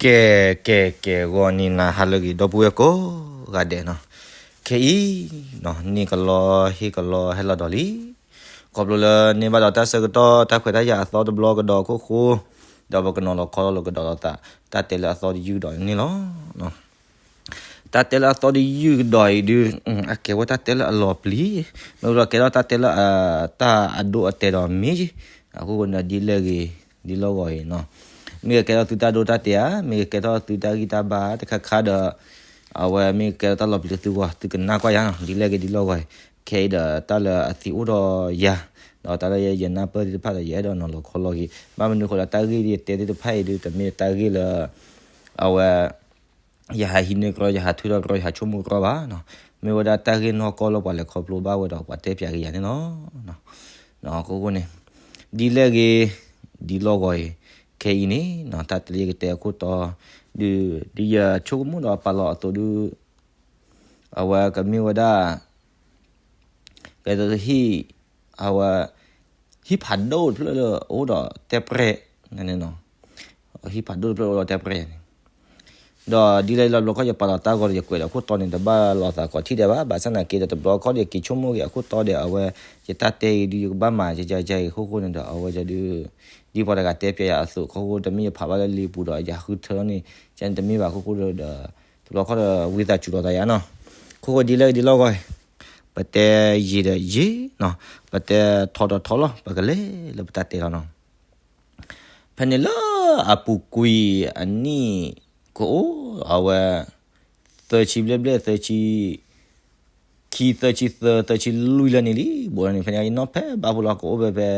ကဲ ကဲ ကဲ ဂီၤနံၤနၤဟါလၢအဂ့ၤ ဒီပုၢ်ဝဲၢ်ကိးဂၤဒဲးနီၤ, ခဲအံၤနီၤ န့ၣ်ကလီဟ့ၣ်ကလီဟဲလီၤဒီးလံ, ခီဖျိလၢန့ၢ်ဘၣ်ဒီးတၢ်ဆၢကတီၢ် တၢ်ခွဲးတၢ်ယာ်အသီတဘျီကဒီးအခိၣ်ဃိ, ဒီးပကနီၤလီၤခီလီၤကဒီးလိာ်သး တၢ်တဲလၢအသီတယုၢ်ကဒီးန့ၣ်လီၤ. တၢ်တဲလၢအသီတယုၢ်ကဒီးအံၤဒုး အကဲဝဲတၢ်တဲလၢအလီၤပျံၤ, မ့ၢ်ဒီးကဲထီၣ်တၢ်တဲလၢ တၢ်အဒိအတဲာ်ဒီးမ့ၢ်, အဃိန့ၣ်ဒ်လဲၣ်ဂ့ၤ ဒ်လီၢ်ဂီၤအံၤနီၤ, မ့ၢ်ကကဲထီၣ်သုတၢ်ဒိတၢ်တဲာ်ဧါ, မ့ၢ်ကကဲထီၣ်သုတၢ်ဂံၢ်တၢ်ဘါတခါခါဒီး အဝဲမ့ၢ်ကကဲထီၣ်တၢ်လီၤပျံၤလၢသုဂီၢ် သုကနၣ်ကွၢ်ယၤနီၤ, ဒ်လဲၣ်ဂ့ၤဒ်လီၢ်ဂီၤအံၤ, ခဲအံၤဒီးတၢ်လၢအသံအိၣ်ဒီးယၤ, ဒီးတၢ်လၢယနၢ်ပၢၢ်သ့ၣ်တဖၣ်ဒီး ယအဲၣ်ဒိးနီၤလီၤခီလီၤက့ၤ, ဘၣ်မနုၤအဃိဒီး တၢ်ဂ့ၢ်ဒ်ယတဲသ့ၣ်တဖၣ်အံၤဒုး တမ့ၢ်တၢ်ဂ့ၢ်လၢ အဝဲ ယဟးဟံးန့ၢ်ကြီ ယဟးထုးထီၣ်ကြီ ယဟးဆိကမိၣ်ကြီဘၣ်နီၤ, မ့ၢ်ဝဲဒၣ်တၢ်ဂ့ၢ်နီၢ်ကီၢ်လၢပှၤလဲၤခီဖျိဘၣ်ဝဲဒီးပှၤတဲပၠးက့ၤယၤန့ၣ်လီၤ. အဃိန့ၣ် ဒ်လဲၣ်ဂ့ၤ ဒ်လီၢ်ဂီၤအံၤ, ခဲအံၤန့ၣ်နီၤ တၢ်တလၢယကတဲအခိၣ်တီ ဒုး ဒ်ယဆိကမိၣ်ဒီးပာ်လီၤအသိးဒုး အဝဲကမ့ၢ်ဝဲဒၣ် ကဲသိးဟံၣ် အဝဲ ဟံၣ်ဖးဒိၣ်တဖျၢၣ်လၢအအိၣ်ဒီးတဲပရဲၣ်န့ၣ်နီၤ, ဟံၣ်ဖးဒိၣ်တဖျၢၣ်အိၣ်ဒီးတဲပရဲၣ်န့ၣ်, ဒီးဒ်လဲၣ်လီၤဘျီခီ ယပာ်လီၤတၢ်ဂီၤဒီး ယကွဲးဒီးခိၣ်တီန့ၣ် တဘၣ်လီၤသးကိးထံၣ်ဒဲးဘၣ်, ဘၣ်ဆၣ်သနာ်က့ဒီး တဘျီခီဒီး ယက့ၤဆိကမိၣ်က့ၤအခိၣ်တီဒီး အဝဲ ယတၢ်တဲအံၤဒုး ယကဘၣ်မၤယကဲအံၤအဃိဃိန့ၣ်ဒီး အဝဲဒုး ဒ်ပှၤတဂၤတဲပၠးယၤအသိး ခီဃိ တမ့ၢ်ယဖးဘၣ်လၢလံာ်ပူၤဒီး ယဃုထၢန့ၣ် ကန့ၣ်တမ့ၢ်ဘၣ်အဃိဃိဒီး တဘျီခီဒီး ဝံသးစူၤလီၤသးယၤနီၤ, ခီဃိဒ်လဲၣ်ဒ်လီၢ်ဂီၤအံၤ, ပတဲယံာ်ဒီးယံာ်နီၤ, ပတဲထီဒီးထီလီၤ ပကလဲၤလၢပတၢ်တဲလီၤနီၤ. ဖဲန့ၣ်လၢအပူၤကွံာ်အနံၣ်ကအိၣ် အဝဲ သၢဆံဘျဲၣ်ဘျဲၣ် သၢဆံ ခံ သၢဆံသၢ သၢဆံလွံၢ်လၢန့ၣ်လံ ဘူးလီၤန့ၣ် ဖဲန့ၣ် ယနီၢ်ဖဲဘၣ်ဖိလီၤ ကအိၣ်ဖဲဖဲ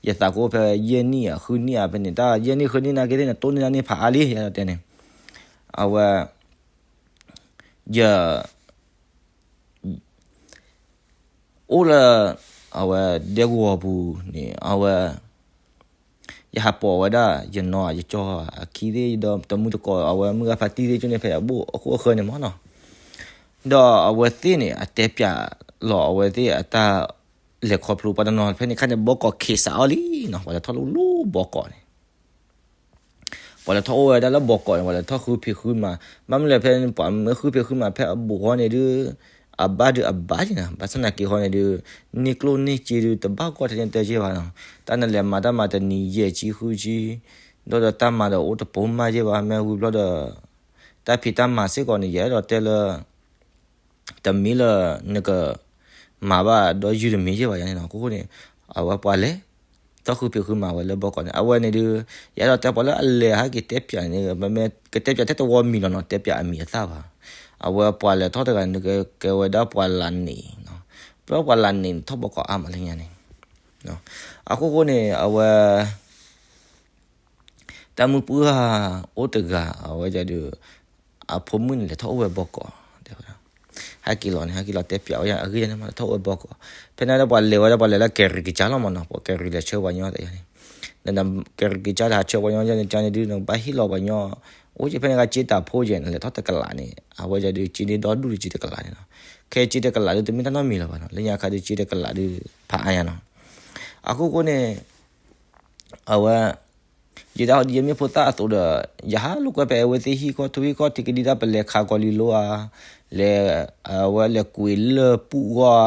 ယသးကအိၣ်ဖဲယဲၢ်နံၣ်ဧါ ဃုနံၣ်ဧါ ဖဲန့ၣ် တၢ်ယဲၢ်နံၣ်ဃုနံၣ်နာ်က့သ့ၣ်န့ၣ် တိၢ်န့ၢ်တၢ်န့ၢ်ဖးအါလံ ယတဲန့ၣ် အဝဲ ယ အိၣ်လၢ အဝဲ ဒဲကဝီၤပူၤန့ၣ် အဝဲ ယဟးပိာ်ဝဲဒၣ် ယနီၢ်ယကၠီအခံသ့ၣ်ဒီး တမုၢ်တကိး အဝဲမုၢ်ဂၤဖါတံၢ်သ့ၣ်ကၠိန့ၣ် ဖဲအဘိၣ်အဃိအဃၢၤန့ၣ်မးနီၤ, ဒီးအဝဲသ့ၣ်န့ၣ် အတဲပၠးလီၤအဝဲသ့ၣ်အတၢ်လဲၤခီဖျိ ပှၤတနီၤဖဲန့ၣ်ခါန့ၣ် ဘီကီးခ့းစးအီၤလံနီၤ, ပှၤလဲၤထီၣ်လိၤလိၤဘီကီးန့ၣ် ပှၤလဲၤထီၣ်အိၣ်ဝဲဒၣ်လၢဘီကီးန့ၣ် ပှၤလဲၤထီၣ်ဃုဖံးဃုမၤ, ဘၣ်မနုၤလဲၣ်ဖဲန့ၣ် ပှၤမ့ၢ်ဃုဖံးဃုမၤဖဲအဘူးဃီန့ၣ်ဒုး အဘၣ်ဒုးအဘၣ်က့ၤနီၤ, ဘၣ်ဆၣ်သနာ်က့ဃီန့ၣ်ဒုး န့ၢ်ကျိၣ်န့ၢ်စ့ဒုး တဘၣ်ဂီၢ်ထဲန့ၣ်တဲက့ၤဘၣ်နီၤ, တၢ်နလဲၤမၤတၢ်မၤတနံၤယဲၢ်ဆံဃုဆံ, ဒီးတၢ်မၤဒီးအိၣ်တပိာ်မၢ်က့ၤဘၣ် မ့ၢ်ဝံၤဘျီဒီး တၢ်ဖံးတၢ်မၤစ့ၢ်ကီးန့ၣ် ယအဲၣ်ဒိးတဲလၢ တမ့ၢ်လၢနကမၤဘၣ်ဒီးယုၢ်တမံၤယဲၢ်ဘၣ်ယၤန့ၣ်နီၤ, အဃိန့ၣ် အဝဲပှၤလဲၤ ထီၣ်ဃုဖံးဃုမၤဝဲလၢဘီကီးန့ၣ် အဝဲန့ၣ်ဒုး ယအဲၣ်ဒိးတဲပှၤလၢအလဲၤဟဲက့ၤတဲပၠးန့ၣ် မ့ၢ်ကတဲပၠးထဲတဝီမံၤလီၤနီၤ တဲပၠးအမံၤအသၣ်ဘၣ်, အဝဲပှၤလဲၤထီၣ်တဂၤန့ၣ် ကကဲဝဲဒၣ်ပှၤလးန့ၣ်နီၤ, ပှၤလးန့ၣ်န့ၣ် ထီၣ်ဘီကီးအါမးလၢညါန့ၣ်, အဃိဃိန့ၣ် အဝဲ တၢ်မုၢ်ပှၢ်အိၣ်တဂၤ အဝဲဒၣ်ဒုး အဖိမုၣ်န့ၣ် လဲၤထီၣ်အိၣ်ဝဲဘီကီး တဲဝဲဒၣ်, ဟဲက့ၤလီၤန့ၣ် ဟဲက့ၤလီၤတဲပၠးဝဲယၤ အဂ့ၢ်ယၤန့ၣ်မး လဲၤထီၣ်အိၣ်ဝဲဘီကီး, ဖဲန့ၣ်ဒီးပှၤလဲၤဝဲဒၣ် ပှၤလဲၤလၢကဲၤရံၤကစၢ်လီၤမးနီၤ, ပှၤကဲၤရံၤလဲၤဆှၢပှၤညီတယၤန့ၣ်, ကဲၤရံၤကစၢ်ဒီးဟးဆှၢပှၤညီန့ၣ် ကန့ၣ်ဒုး နကဘၣ်ဟ့ၣ်လီၤပှၤညီ, အိၣ်က့ၤဖဲန့ၣ်ကစ့တၢ်ဖိက့ၤန့ၣ် လဲၤထီၣ်တကလးန့ၣ် အဝဲဒၣ်ဒုး က့န့ၢ်ဒီဒူၣ်ဒီးက့တကလးန့ၣ်နီၤ, ခဲက့တကလးဒုး တမ့ၢ်တၢ်နီတမံၤလၢၤဘၣ်နီၤ, လၢညါခါဒုး က့တကလးဒုး ဖးအါညါနီၤ, အဃိဃိန့ၣ် အဝဲ ယတၢ်ဟီဒ်ယမ့ၢ်ဖိသၣ်အသိးဒီး ယဟးလိာ်ကွဲဖဲအဝဲသ့ၣ်ဟံၣ်ခီၣ်ထူဟံၣ်ခီၣ်ထံးကဒံတၢ် ပလဲၤခးကီၤလံၤလိဧါ, လဲၤ အဝဲလဲၤကွံာ်လၢပူၣ်ဂီၢ်ဧါ,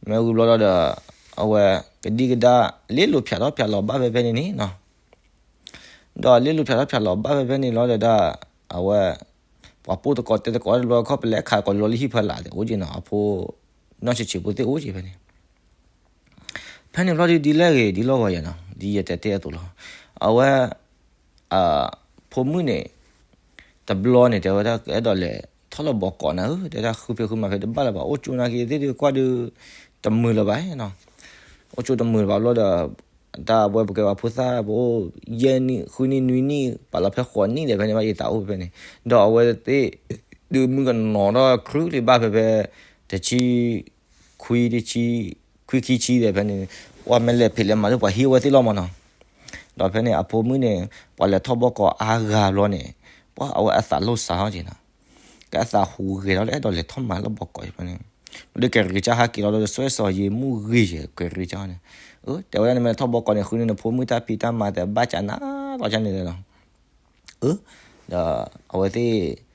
မ့ၢ်ဝံၤဘျီဒီး အဝဲကဒံကဒါ လ့လိာ်ဖၠးထီၣ်ဖၠးလီၤဘၣ်ဖဲဖဲန့ၣ်န့ၣ်နီၤ, ဒီးလ့လိာ်ဖၠးထီၣ်ဖၠးလီၤဘၣ်ဖဲဖဲန့ၣ်လီၤဒီး အဝဲ ပှၤပိာ်တကိးတဲတကိးတဘျီခီၣ် ပလဲၤခးကီၤလံၤလိ ဟံၣ်ဖီလာ်သ့ၣ်အိၣ်က့ၤနီၤ, အဖိ နီၢ်ဆံးဆံးဖိသ့ၣ်အိၣ်က့ၤဖဲန့ၣ် ဖဲန့ၣ်ဘျီဒုးဒ်လဲၣ်ဂ့ၤဒ်လီၢ်ဂီၤယၤနီၤ, ဒ်ယတဲတဲအသိးလီၤ, အဝဲ အ ဖိမုၣ်န့ၣ် တဘျီန့ၣ် တဲဝဲဒၣ် အဲၣ်ဒိးလဲၤထီၣ်လၢဘီကီးနၤဧၢ, တဲဒၣ်ဃုဖံးဃုမၤဖဲတဘၣ်လၢၤဘၣ်, အိၣ်ကၠိနာ်က့သ့ၣ်ဒုးကွၢ်ဒုး တမုာ်လၢၤဘၣ်နီၤ, အိၣ်ကၠိတမုာ်လၢၤဘၣ်ဘျီဒီး တၢ်အဝဲပကဲပှၤဖိသၣ်ပအိၣ် ယဲၢ်နံၣ် ဃုနံၣ် နွံနံၣ် ပာ်လီၤဖဲဃိးနံၣ်ဒီးဖဲန့ၣ်ဘၣ်ယသးအိၣ်ဖဲဖဲန့ၣ်, ဒီးအဝဲသ့ၣ် ဒုးမုၣ်ကနီၤထီၣ်ခရူၣ်လံဘၣ်ဖဲဖဲ တဆံ ခွံတဆံ ခွံခံဆံဒီးဖဲန့ၣ်, ပှၤမ့ၢ်လဲၤဖံးလဲၤမၤလၢပှၤဟံၣ်အဝဲသ့ၣ်လီၤမးနီၤ, ဒီးဖဲန့ၣ် အဖိမုၣ်န့ၣ် ပှၤလဲၤထီၣ်ဘီကီးအါဂၤဘျီန့ၣ်, ပှၤအဝဲအသးလိၣ်စးထီၣ်က့ၤနီၤ, ကဲအသးဟူးဂဲၤထီၣ်လၢအဲၣ်ဒိးလဲၤထီၣ်မၤလၢဘီကီးဖဲန့ၣ်, ဒီးကဲၤရံၤကစၢ်ဟးက့ၤလီၤဒီး စွဲစီၤယံၤမူဂ့ၤယဲၤ ကဲၤရံၤကစၢ်န့ၣ်, အၢ တဲဝဲဒၣ်န့ၣ် မ့ၢ်ထီၣ်ဘီကီးန့ၣ် ဃုန့ၢ်နဖိမုၣ်တၢ်ဖံးတၢ်မၤ တဘၣ်ကနးလီၤကန့ၣ်လီၤ, အၢ ဒီးအဝဲသ့ၣ်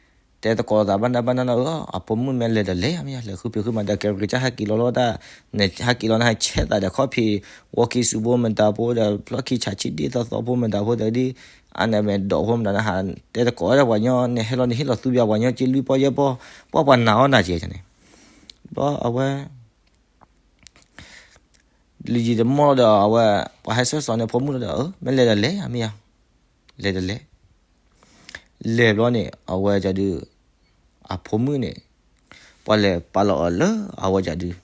တဲသကိးသးဘၣ်နၢ်ဘၣ်နၢ်နီၤ အဖိမုၣ်မ့ၢ်လဲၤဒီးလဲၤဧါမ့ၢ်ဧါ လဲၤဃုဖံးဃုမၤဒီး ကဲကစၢ်ဟဲက့ၤလီၤလီၤတၢ်, နဟဲက့ၤလီၤနဟဲဆဲးသးဒီးခီၣ်ဖံး ဝီခံစူးဖိမတၤဖိဒီး ဖျီၣ်ခံဆးဆံးဒ့ၣ်သီသီဖိမတၤဖိဒီးဒ် အန့ၣ်မ့ၢ်ဒိးဖိမတၤနဟးတဲသကိးဝဲဒၣ်ပှၤညီ နဟဲလီၤနဟ့ၣ်လီၤသူဘၣ်ပှၤညီက့လွံၢ်ပီၢ်ယဲၢ်ပီၢ် ပှၤပှၤနာ်အီၣ်နၤကဲန့ၣ်, ဘျီအဝဲ လံာ်ယံာ်တမီၢ်လီၤဒီး အဝဲ ပှၤဟဲဆှၢစီၤန့ၣ်ဖိမုၣ်လီၤဒီး အၢ မ့ၢ်လဲၤဒီးလဲၤဧါမ့ၢ်ဧါ, လဲၤဒီးလဲၤ, လဲၤဘျီန့ၣ် အဝဲကဒုး အဖိမုၣ်န့ၣ် ပှၤလဲၤပာ်လီၤအီၤလၢအဝဲကဒုး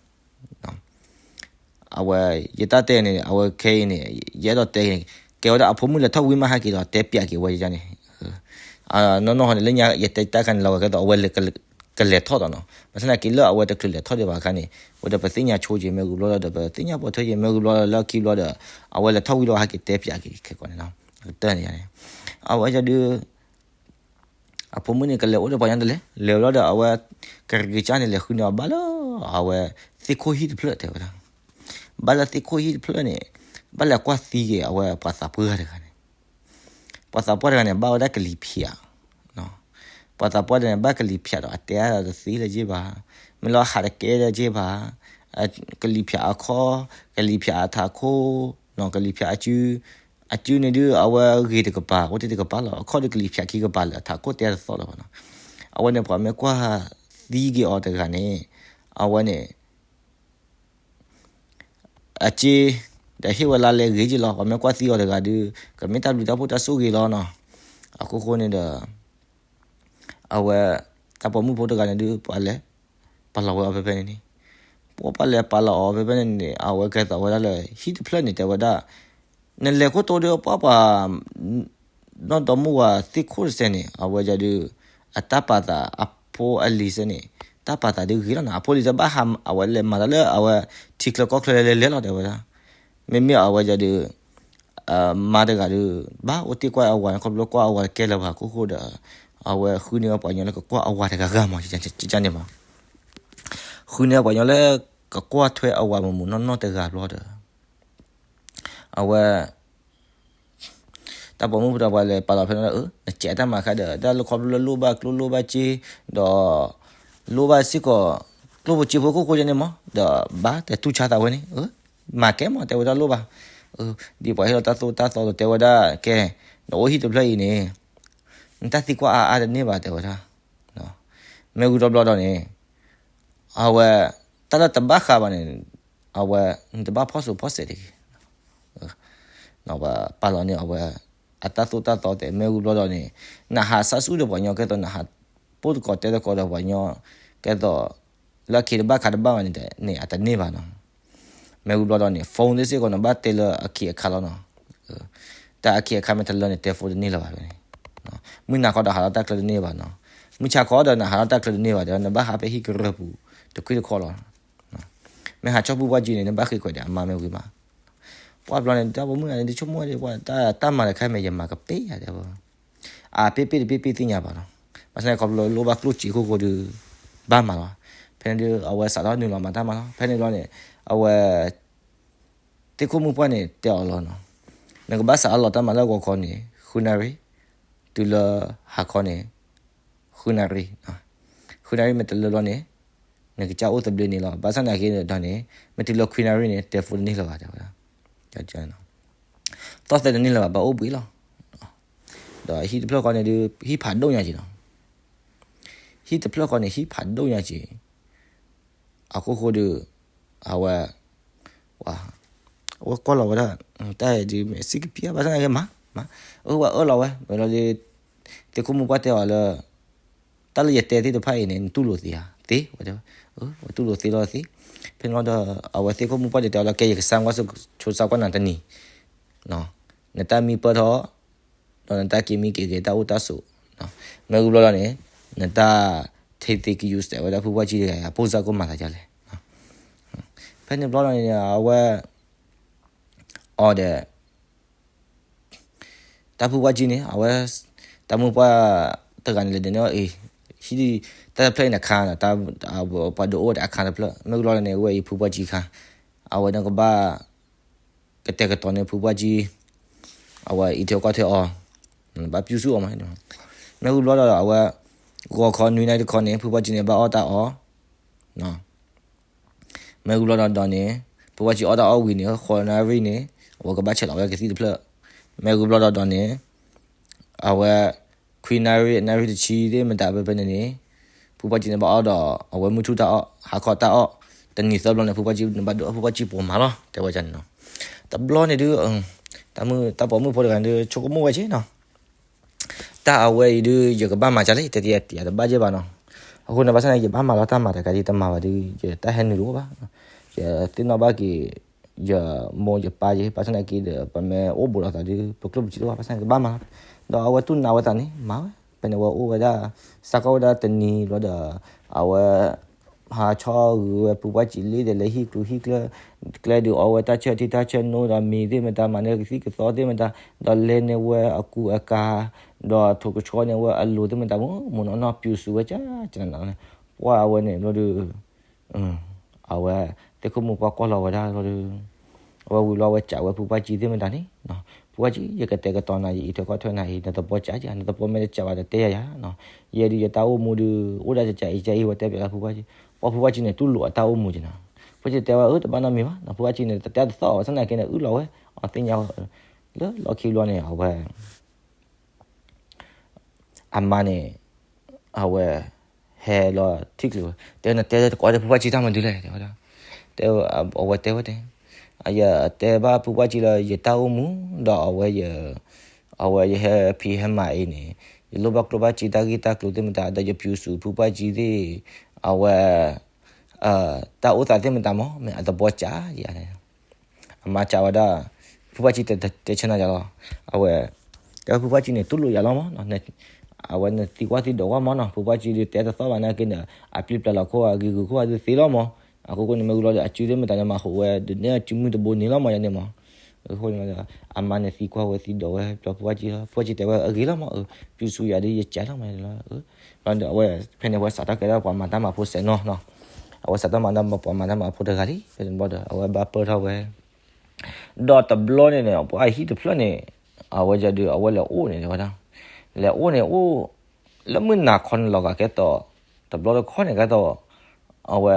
အဝဲ ယတၢ်တဲန့ၣ် အဝဲခဲအံၤန့ၣ် ယအဲၣ်ဒိးတဲန့ၣ် ကဲဝဲဒၣ်အဖိမုၣ်လဲၤထီၣ်ဝံၤမးဟဲက့ၤဒီးတဲပၠးက့ၤဝဲန့ၣ်, နီၢ်နီၢ်ဃီန့ၣ် လၢညါယတဲတၢ်ခါန့ၣ်လီၤဝဲကဲသိး အဝဲ ကလဲၤထီၣ်ဒီးနီၤ, ဘၣ်ဆၣ်သနာ်က့လၢအဝဲတချုးလဲၤထီၣ်ဒံးဘၣ်အခါန့ၣ် ဝဲဒီးပသ့ၣ်ညါဆိက့ၤမ့ၢ်ဂ့ၤဘျီဒီး ပသ့ၣ်ညါပိာ်ထွဲက့ၤမ့ၢ်ဂ့ၤဘျီဒီး လၢအခံဘျီဒီး အဝဲလဲၤထီၣ်ဝံၤလီၤဟဲက့ၤတဲပၠးက့ၤခဲကိးန့ၣ်လီၤ, ကတၢၢ်န့ၣ်န့ၣ် အဝဲကဒုး အဖိမုၣ်န့ၣ် ကလဲၤအိၣ်ဒီးပှၤညီတလဲၤ လဲၤဘျီဒီး အဝဲ ကရံးကစၢ်န့ၣ် လဲၤဃုန့ၢ်အီၤဘၣ်လၢ အဝဲ သ့ၣ်ခိၣ်ဟံၣ်တဖျၢၣ်တဲဝဲဒၣ်, ဘၣ်လၢသ့ၣ်ခိၣ်ဟံၣ်တဖျၢၣ်န့ၣ် ဘၣ်လဲၤကွၢ်သံက့ၤအဝဲပှၤသးပှၢ်တဂၤန့ၣ်, ပှၤသးပှၢ်တဂၤန့ၣ် ဘၣ်ဝဲဒၣ်ကလံၤဖၠး ပှၤသးပှၢ်တဂၤန့ၣ် ဘၣ်ကလံၤဖၠးဒီး အတဲအါဒီးတသ့လၢၤဘၣ်, မ့ၢ်လီၤဟးတကဲလၢၤဘၣ်, ကလံၤဖၠးအခီၣ်, ကလံၤဖၠးအထးခိၣ်, ကလံၤဖၠးအစု, အစုန့ၣ်ဒုး အဝဲဂ့ၤတကပၤ အိၣ်တ့ၢ်တကပၤလီၤ, အခီၣ်ဒုးကလံၤဖၠးခံကပၤလၢအထးခိၣ်တဲတသီလၢၤဘၣ်နီၤ, အဝဲန့ၣ်ပှၤမ့ၢ်ကွၢ်သံက့ၤအီၤတဂၤန့ၣ်, အဝဲန့ၣ် အစ့ ဒီးဟ့ၣ်ဝဲလါလဲဂ့ၤက့ၤလီၤ, ပှၤမ့ၢ်ကွၢ်သံအီၤတဂၤဒုး ကမ့ၢ်တၢ်ဘျုးတၢ်ဖှိၣ်တၢ်ဆိၣ်ဂ့ၤလီၤနီၤ, အခိၣ်ဃိန့ၣ်ဒီး အဝဲ တၢ်ပိာ်မုၣ်ဖိတဂၤန့ၣ်ဒုး ပှၤလဲၤ ပာ်လီၤဝဲအီၤဖဲဖဲန့ၣ်န့ၣ်, ပှၤပှၤလဲၤပာ်လီၤအီၤဖဲဖဲန့ၣ်န့ၣ် အဝဲကဲသိးဝဲဒၣ်လၢ ဟံၣ်တဖျၢၣ်န့ၣ် တဲဝဲဒၣ်, နလဲၤခိၣ်တိဒီးပှၤပှၤ နီၢ်ဒီမါဝၤသ့ၣ်ခိၣ်တစဲးန့ၣ် အဝဲဒုး အတၢ်ပာ်သးအဖိအလံၤစဲန့ၣ် တၢ်ပာ်သးဒုးဂ့ၤလီၤနီၤ, အဖိလံၤစဲဘၣ်ဟး အဝဲလဲၤမၤတၢ်လၢအဝဲ ထံချၢကီၢ်ချၢလဲၤလဲၤလီၤတဲဝဲဒၣ်, မ့မ့ၢ်အဝဲဒုး မါတဂၤဒုး ဘၣ်အိၣ်တ့ၢ်ကွၢ်အဝၤန့ၣ် ခီဖျိကွၢ်အဝၤတကဲလၢၤဘၣ်အခိၣ်ဃိဒီး အဝဲဃုန့ၢ်ဝဲပှၤညီလၢကကွၢ်အဝၤတဂၤဂၤမး န့ၣ်မး, ဃုန့ၢ်ဝဲပှၤညီလၢကကွၢ်ထွဲအဝၤမုာ်မုာ်နီၢ်နီၢ်တဂၤဘျီဒီး အဝဲ တၢ်ပိာ်မုၣ်ဖိဒီးပှၤလဲၤပာ်လီၤဖဲန့ၣ်လီၤ, နစဲးတၢ်မၤခါဒီး တၢ်လၢခီဖျိလၢလိၣ်ဘၣ်ကျိၣ်လိၣ်ဘၣ်စ့ ဒီး လိၣ်ဘၣ်စ့ၢ်ကီး ကျိၣ်ဖိစ့ဖိခိၣ်ဃိန့ၣ်မး ဒီးဘၣ်တဲတူၢ်ဆါသးဝဲန့ၣ် မၤကဲမး တဲဝဲဒၣ်လိၣ်ဘၣ်, ဒ်ပှၤဟ့ၣ်လီၤတၢ်သိၣ်တၢ်သီဒီးတဲဝဲဒၣ် ကဲ နအိၣ်ဟံၣ်တဖျၢၣ်အံၤန့ၣ် နတၢ်သံကွၢ်အါအါတန့ၢ်ဘၣ်တဲဝဲဒၣ်, မ့ၢ်ဂုၤထီၣ်ဘျီဒီးန့ၣ် အဝဲ တၢ်လၢတဘၣ်ဃးဘၣ်န့ၣ် အဝဲ နတဘၣ်ဖီၣ်စိးဖီၣ်စဲးတဂ့ၤ ပာ်လီၤန့ၣ် အဝဲ အတၢ်သိၣ်တၢ်သီတဲ မ့ၢ်ဂုၤဘျီဒီးန့ၣ် နဟးဆါဆူၣ်ဒီးပှၤညီကဲသိး နဟးပိၢ်သကိးတဲသကိးဒီးပှၤညီ ကဲသိး လၢခံတဘၣ်ခါတဘၣ်ဘၣ်န့ၣ် န့ၣ်အတန့ၢ်ဘၣ်နီၤ, မ့ၢ်ဂုၤဘျီဒီးန့ၣ် phone သ့ၣ်စ့ၢ်ကီး နဘၣ်တဲလၢအခံးအခါလီၤနီၤ, တၢ်အခံးအခါမ့ၢ်တလၢန့ၣ် တဲ phone တန့ၢ်လၢၤဘၣ်န့ၣ်, မုၢ်နၤခီဒီးဟးထီၣ်တၢ်ချၢတန့ၢ်ဘၣ်နီၤ, မုၢ်ဆါခီဒီးနဟးထီၣ်တၢ်ချၢတန့ၢ်ဘၣ်ဒီး နဘၣ်ဟးဖဲဟံၣ်ကရၢၢ်ပူၤ တခွံတခီလီၤ မ့ၢ်ဟးဆီၣ်ဖုပှၢ်ကၠံန့ၣ် နဘၣ်ဃ့ခွဲးဒီးအမါမ့ၢ်ဝံၤမး, ပှၢ်ဘျီန့ၣ် တၢ်ပိာ်မုၣ်န့ၣ် တဆိကမိၣ်ဝဲဒၣ် ပှၤတၢ်မၤတခါမ့ၢ်ယမၤကပ့ၢ်ယၤတဲဝဲ, အပ့ၢ်ပ့ၢ်တပ့ၢ်ပ့ၢ်သ့ၣ်ညါဘၣ်လီၤ, ဘၣ်ဆၣ်န့ၣ်ခီဖျိလၢလိၣ်ဘၣ်ကျိၣ်စ့ခိၣ်ဃိဒီး ဘၣ်မၤလီၤ, ဖဲန့ၣ်ဒုး အဝဲစးထီၣ်နုာ်လီၤမၤတၢ်မၤလီၤ, ဖဲန့ၣ်ဘျီန့ၣ် အဝဲ သ့ၣ်ခိၣ်မုၢ်ပှၢ်န့ၣ်တဲအီၤလီၤနီၤ, နကဘၣ်စးထီၣ်လီၤတၢ်မၤလၢဂီၤခီန့ၣ် ဃုနၣ်ရံၣ်, တုၤလၢဟါခီန့ၣ် ဃုနၣ်ရံၣ်, ဃုနၣ်ရံၣ်မ့ၢ်တလၢဘျီန့ၣ် နကစၢ်အိၣ်သဘျ့န့ၣ်လီၤ, ဘၣ်ဆၣ်သနာ်က့ဒီးန့ၣ် မ့ၢ်တုၤလၢခွံနၣ်ရံၣ်န့ၣ် တဲ phone တန့ၢ်လၢၤဘၣ်တဲဝဲဒၣ်, သီၣ်သဲးတန့ၢ်လၢၤဘၣ် ဘၣ်အိၣ်ဘှံးလီၤ, ဒီးဟံၣ်တဖျၢၣ်ဃီန့ၣ်ဒုး ဟံၣ်ဖးဒိၣ်ညါက့ၤလီၤ, ဟံၣ်တဖျၢၣ်ဃီန့ၣ် ဟံၣ်ဖးဒိၣ်ညါက့ၤ အခိၣ်ဃိဒီး အဝဲ အဝဲကွၢ်လီၤဝဲဒၣ် တၢ်အံၤဒုးမ့ၢ်စံးကပံာ်ဘၣ်ဆၣ်သနာ်က့မး, အဝဲအၢၣ်လီၤဝဲ ဝဲလီၤဒီး သ့ၣ်ခိၣ်မုၢ်ပှၢ်တဲအီၤလၢ တၢ်လၢယတဲသ့ၣ်တဖၣ်အံၤန့ၣ် နတူၢ်လိာ်သ့ဧါ, သ့, ဝဲတဲ, ဝဲတူၢ်လိာ်သ့လီၤသ့, ဖဲန့ၣ်လီၤဒီး အဝဲသ့ၣ်ခိၣ်မုၢ်ပှၢ်ဒုးတဲအီၤလၢ ကဲယကစၢ်ကွၢ်ဆိစၢ်ကွၢ်နၤတနံၤ နတၢ်မံပၢၢ်ထီၣ် ဒီးနတၢ်က့ၤမံက့ၤက့ၤတၢ်အိၣ်တၢ်ဆိး, မ့ၢ်ဂုၤဘျီဒီးန့ၣ် နတၢ် take things easy ဝဲဒၣ်ဖုပှၢ်ကၠံတဂၤအံၤ အပိၢ်စၢ်ကီၢ်မၤသးဒ်လဲၣ်, ဖဲန့ၣ်ဘျီဒီးန့ၣ် အဝဲ အီၤဒီး တၢ်ဖုပှၢ်ကၠံန့ၣ် အဝဲ တၢ်မုၢ်ပှၢ်တဂၤန့ၣ်လဲၤဒုးနဲၣ်အီၤအံၤ ဟံၣ် တၢ်တဖျၢၣ်အံၤန့ၣ်အခါ ပှၤဒုးအိၣ်ဒီးအခါတဖျၢၣ် မ့ၢ်ဂုၤဘျီဒီးန့ၣ် အဝဲအံၤဖုပှၢ်ကၠံခါ အဝဲန့ၣ်ကဘၣ် ကတဲာ်ကတီၤန့ၢ်ဖုပှၢ်ကၠံ အဝဲအံးထွဲကွၢ်ထွဲအီၤ ဘၣ်ပျူၢ်ဆူၣ်အီၤမး, ဖဲန့ၣ် မ့ၢ်ဝံၤဘျီဒီးအဝဲ ဂီၤခီနွံနၣ်ရံၣ်တခီန့ၣ် ဖုပှၢ်ကံန့ၣ် ဘၣ်အီၣ်တၢ်အီၣ် မ့ၢ်ဝံၤဘျီဒီးဒီးန့ၣ် ဖုပှၢ်ကံအီၣ်တၢ်အီၣ်ဝံၤန့ၣ် ဃိးနၣ်ရံၣ်န့ၣ် အဝဲကဘၣ်ဆဲးလီၤဝဲကသံၣ်တဖျၢၣ်. မ့ၢ်ဝံၤဘျီဒီးဒီးန့ၣ် အဝဲ ခွံနၣ်ရံၣ် နၣ်ရံၣ်တဆံသ့ၣ်မတၤဖဲန့ၣ်န့ၣ် ဖုပှၢ်ကံန့ၣ် ဘၣ်အီၣ်ဒီး အဝဲမုၢ်ထူၣ်တၢ်အီၣ် ဟါခီတၢ်အီၣ် တနံၤသၢဘျီန့ၣ် ဖုပှၢ်ကံန့ၣ် ဘၣ်ဒိဖုပှၢ်ကံပိာ်မၤလီၤ တဲဝဲန့ၣ်နီၤ. တဘျီန့ၣ်ဒုး တၢ်မုၣ်တၢ်ပိာ်မုၣ်ဖိတဂၤန့ၣ်ဒုး ဆိကမိၣ်ဝဲက့နီၤ တၢ်အဝဲအံၤဒုး ယကဘၣ်မၤကလဲၣ် တဲတယၤတဘၣ်က့ဘၣ်နီၤ. အဃိန့ၣ် ဘၣ်ဆၣ်န့ၣ် ယဘၣ်မၤလီၤတၢ်မၤတကးဒ်တမၤဘၣ်ဒုး ယတၢ်ဟဲနုာ်တအိၣ်ဘၣ်. ယသ့ၣ်နီၣ်ဘၣ်က့ၤ ယမိၢ်ယပၢ်ယဲ ဘၣ်ဆၣ်န့ၣ်က့ဒီး ပမ့ၢ်အိၣ်ဘူးလိာ်သးဒုး ပကျိၣ်ပစံးတအိၣ်ဘၣ် ဘၣ်ဆၣ်န့ၣ် ကဘၣ်မၤလီၤ. ဒီးအဝဲတူၢ်နးဝဲသးန့ၣ် မၤဝဲ ဖဲန့ၣ် အဝဲအိၣ်ဝဲဒၣ် စးကီၢ်ဝဲဒၣ်တနံၤဘျီဒီး အဝဲ ဟးဆီၣ်ဂုာ်ဝဲဖုပှၢ်ကံလံဒီး လၢဟံၣ်ကျိဟံၣ်ကျၢၢ် ကျဲဒုးအီဝဲတၢ်ဆၢထံတၢ်ဆၢနိ ဒီးမ့ၤသ့ၣ်မတၤ မၤန့ၢ်ကသံၣ်ကသီသ့ၣ်မတၤ ဒီးလဲန့ၢ်ဝဲအကူအကၤ ဒီးထိးကဆှီန့ၢ်ဝဲအလိၤသ့ၣ်မတၤ မုၢ်မုၢ်နီၢ်နီၢ် ပျူၤစူၤဝဲကၠးကၠးနးနးန့ၣ် ပှၢ်အဝဲန့ၣ်ဘျီဒီး အဝဲ သ့ၣ်ခိၣ်မုၣ်ပှၢ်ကွၢ်လီၤဝဲဒၣ်ဘျီဒီး အဝဲဝံၤလီၤဝဲစံးဝဲဖုပှၢ်ကံသ့ၣ်မတၤန့ၣ် ဖုပှၢ်ကံ ယကတဲာ်ကတီၤနၤ ယအံးထွဲကွၢ်ထွဲနၤအံၤ နသပှၢ်ကၠးကၠး နသပှၢ်မ့ၢ်တကၠးဘၣ်ဒီးတဲယၤယၤ ယဲဒုးယတၢ်အိၣ်မူဒုး အိၣ်ဒၣ်ကၠးကၠးအံၤကၠးအံၤ ဝဲတဲပၠးလၢဖုပှၢ်ကံ ပှၢ်ဖုပှၢ်ကံန့ၣ် တူၢ်လိာ်အတၢ်အိၣ်မူက့နီၤ ဖုပှၢ်ကံတဲဝဲ အၢ တဘၣ်နီတမံၤဘၣ် ဖုပှၢ်ကံန့ၣ် တတဲတသီၣ်ဘၣ်ဆၣ်သနာ်က့န့ၣ် အုၣ်လီၤဝဲ အီၤသ့ၣ်ညါဝဲ လၢလီၢ်ခံဘျီန့ၣ် အဝဲ အမါန့ၣ် အဝဲ ဟဲလီၤထံၣ်က့ၤဝဲ တဲနတဲတကိးဒီးဖုပှၢ်ကံတၢ်မနုၤလဲၣ် တဲဝဲဒၣ် တဲ အဝဲတဲဝဲတဲ ယတဲဘၣ်ဖုပှၢ်ကံလၢယတၢ်အိၣ်မူ ဒီးအဝဲ အဝဲယဟဲဖံးဟဲမၤအံၤန့ၣ် ယလိၣ်ဘၣ်ကျိၣ်ဘၣ်စ့တၢ်ဂ့ၢ်တၢ်ကျိၤသ့ၣ်မတၤ ဒီးယပျူၤစူၤဖုပှၢ်ကံသ့ၣ် အဝဲ တၢ်အိၣ်သးသ့ၣ်မတၤမး မ့ၢ်အသပှၢ်ကၠးယၤ အမါကးဝဲဒၣ် ဖုပှၢ်ကံတဲဆၢနၤယၤလီၤ အဝဲ တဲဖုပှၢ်ကံန့ၣ် တူၢ်လိာ်ယၤလီၤမး အဝဲနသံကွၢ်သံဒိးကွၢ်မးနီၤ ဖုပှၢ်ကံဒုးတဲတသီၣ်ဘၣ်နာ်က့န့ၣ် အပျံၤပျါလီၤခိၣ်အဂ့ၤဂုာ်ခိၣ်အဒုးသ့လီၤမး အဃိဃိန့ၣ် မ့ၢ်ဝံၤလီၤဒီး အစုသ့ၣ်မတၤန့ၣ် မၤဟူးဝဲ ဒုးနဲၣ်အစုမုၢ်တဘိန့ၣ်လီၤမး ယၤန့ၣ်မး အဃိန့ၣ် အမါန့ၣ်သံကွၢ်ဝဲသံဒိးဝဲ ဖုပှၢ်ကံလီၤ ဖုပှၢ်ကံတဲဝဲအဂ့ၤလီၤမး ပျူၤစူၤယၤဒုးယကးလီၤမးန့ၣ်လီၤ ဘျီဒီးအဝဲ ဖဲန့ၣ် အဝဲစးထီၣ်ကဲဒၣ်ပှၤမၤတၢ်မၤဖိစဲးနီၤနီၤ အဝဲစးထီၣ်မၤတၢ်ပှၤမၤတၢ်မၤဖိတဂၤလံ ဖဲန့ၣ်ဘျီဒီး အဝဲဘၣ်ပၢၢ်ထီၣ်ဝဲ ဒီးတဘျီန့ၣ်န့ၣ် ပှၤအဟံၣ်တဖျၢၣ်န့ၣ် အဝဲယဒုး အဝဲလဲၤအိၣ်န့ၣ်တဲဝဲဒၣ် လဲၤအိၣ်န့ၣ်အိၣ် လၢမုၢ်နၤခီန့ၣ်လီၤဂာ်ကဲသိး တဘျီတခီန့ၣ်ကဲသိး အဝဲ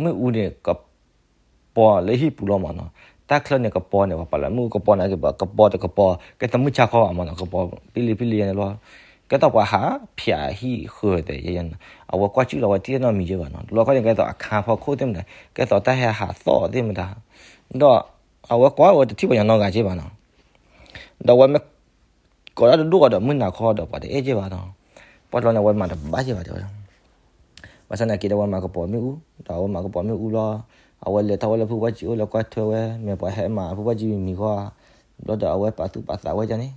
မ့ၣ်အူန့ၣ် ကပီၤလၢဟံၣ်ပူၤလီၤမးနီၤ တၢ်ချၢန့ၣ်ကပီၤန့ၣ် ပှၤပာ်လၢမ့ၣ်အူကပီၤန့ၣ်က့ ကပီၤတကပီၤ ကဲသိးမုၢ်ဆါခီဘၣ်မးနီၤ ကပီၤပံလံပံလံန့ၣ်လီၤ ကဲသိးပှၤဟးဖျိးဟံၣ်ဃၢၤတဲ အဝဲကွၢ်ကၠူၣ်လီၤဝဲတံၢ်နီတမံၤယဲဘၣ်နီၤ တဘျီခီန့ၣ် ကဲသိးအခါဖီခိၣ်သ့ၣ်မတၤ ကဲသိးတၢ်ဟဲဟးသီၣ်သ့ၣ်မတၤ ဒီး အဝဲကွၢ်ဝဲတထံၣ်ပှၤညီနီတဂၤက့ဘၣ်နီၤ ဒီးအဝဲမ့ၢ် ကိးဒၣ်တဒိၣ်ဂီၤဒီးမုၢ်နၤခီဒီးပှၤတအဲၣ်က့ဘၣ်နီၤ ပှၢ်တဘျီန့ၣ် အဝဲမၤတဘၣ်က့ဘၣ်တဲဝဲ ဘၣ်ဆၣ်သနာ်က့ဒီးအဝဲမၤကပီၤမ့ၣ်အူ ဒီးအဝဲမၤကပီၤမ့ၣ်အူလီၤ အဝဲလဲၤထီၣ်ဝဲလၢဖုပှၢ်ကံအိၣ်လၢကွၢ်ထွဲဝဲ မ့ၢ်ပှၤဟဲမၤဖုပှၢ်ကံမံၤမံၤဃီ ဘျီဒီးအဝဲပာ်သူၣ်ပာ်သးဝဲဒၣ်န့ၣ်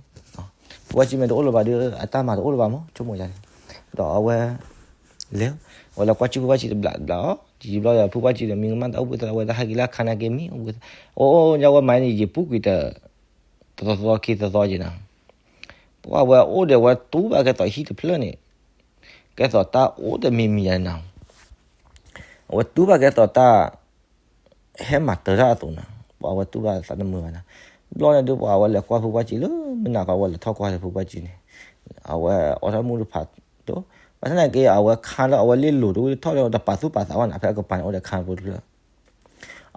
ဖုပှၢ်ကံမ့ၢ်တအိၣ်လၢၤဘၣ်ဒီး အတၢ်မၤတအိၣ်လၢၤဘၣ်မး ဆိကမိၣ်ယၤန့ၣ် ဒီးအဝဲ လဲၤ အဝဲလဲၤကွၢ်ကၠူၣ်ဖုပှၢ်ကံတဘျီဘျီအီၤ ယံာ်ဘျီဒီးဖုပှၢ်ကံဒီးမံကမၣ်တၢ်အိၣ်ဘှံးသီ အဝဲတၢ်ဟဲက့ၤလၢအခါနာ်က့မံအိၣ်ဘှံးသီ အိၣ်အိၣ် ညါဝဲမၤန့ၣ် ယပူၤကွံာ်တ တသီသီခံသီသီက့နီၤ ပှၤဝဲအိၣ်ဒီးဝဲတူၢ်ဘၣ်ကဲသိးဟံၣ်တဖျၢၣ်န့ၣ် ကဲသိးတၢ်အိၣ်တမံၤမံၤယၤန့ၣ်နီၤ အဝဲတူၢ်ဘၣ်ကဲသိးတၢ် ဟဲမၤတၢ်တၢ်အသိးနီၤ ပှၤဝဲတူၢ်ဘၣ်သးတမုာ်ဘၣ်နီၤ ဘျီန့ၣ်ဒုးပှၤဝဲလဲၤကွၢ်ဖုပှၢ်ကံလၢမုၢ်နၤခီ အဝဲလဲၤထီၣ်ကွၢ်ဒီးဖုပှၢ်ကံန့ၣ် အဝဲအိးထီၣ်မူတဖးဒိၣ် ဘၣ်ဆၣ်သနာ်က့ အဝဲခါလၢအဝဲလ့ၣ်လိၤတဝံၤထီၣ်လၢတပာ်သူၣ်ပာ်သးဘၣ်နီၤ ဖဲအကပၤန့ၣ်အိၣ်ဒီးခါဖိတဖျၢၣ်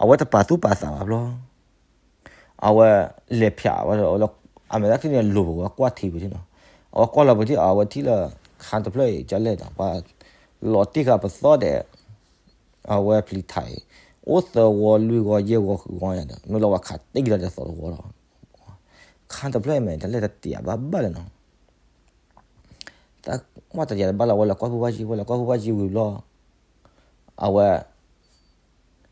အဝဲတပာ်သူၣ်ပာ်သးဘၣ်ဘျီ အဝဲလဲၤဖျိးဝဲဒီး အမဲာ်သၣ်ချံန့ၣ်လိၤပဝဲကွၢ်ထံပူၤထံနီၤ အဝဲကွၢ်လီၤပူၤထံ အဝဲထံၣ်လၢ ခါတဖျၢၣ်အံၤ ကလဲၣ်ဒီး ပှၤလီၤတံၢ်ဃာ်ပသီဒီး အဝဲပျံၤထးအံၤ အိၣ်သၢဂီၤလွံၢ်ဂီၤယဲၢ်ဂီၤဃုဂီၤယၤဒီး မ့ၢ်လီၤဝဲခးတ့ၢ်ကဒီးတသီတဝီလီၤ ခါတဖျၢၣ်အံၤမ့ၢ်တၢ်လဲၣ်တတံာ်ဘၣ်ဘၣ်လၢၤနီၤ တၢ်ကွၢ်တယၤတဘၣ်လၢၤ အဝဲလဲၤကွၢ်ဖုပှၢ်ကံ အဝဲလဲၤကွၢ်ဖုပှၢ်ကံဝံၤဘျီ အဝဲ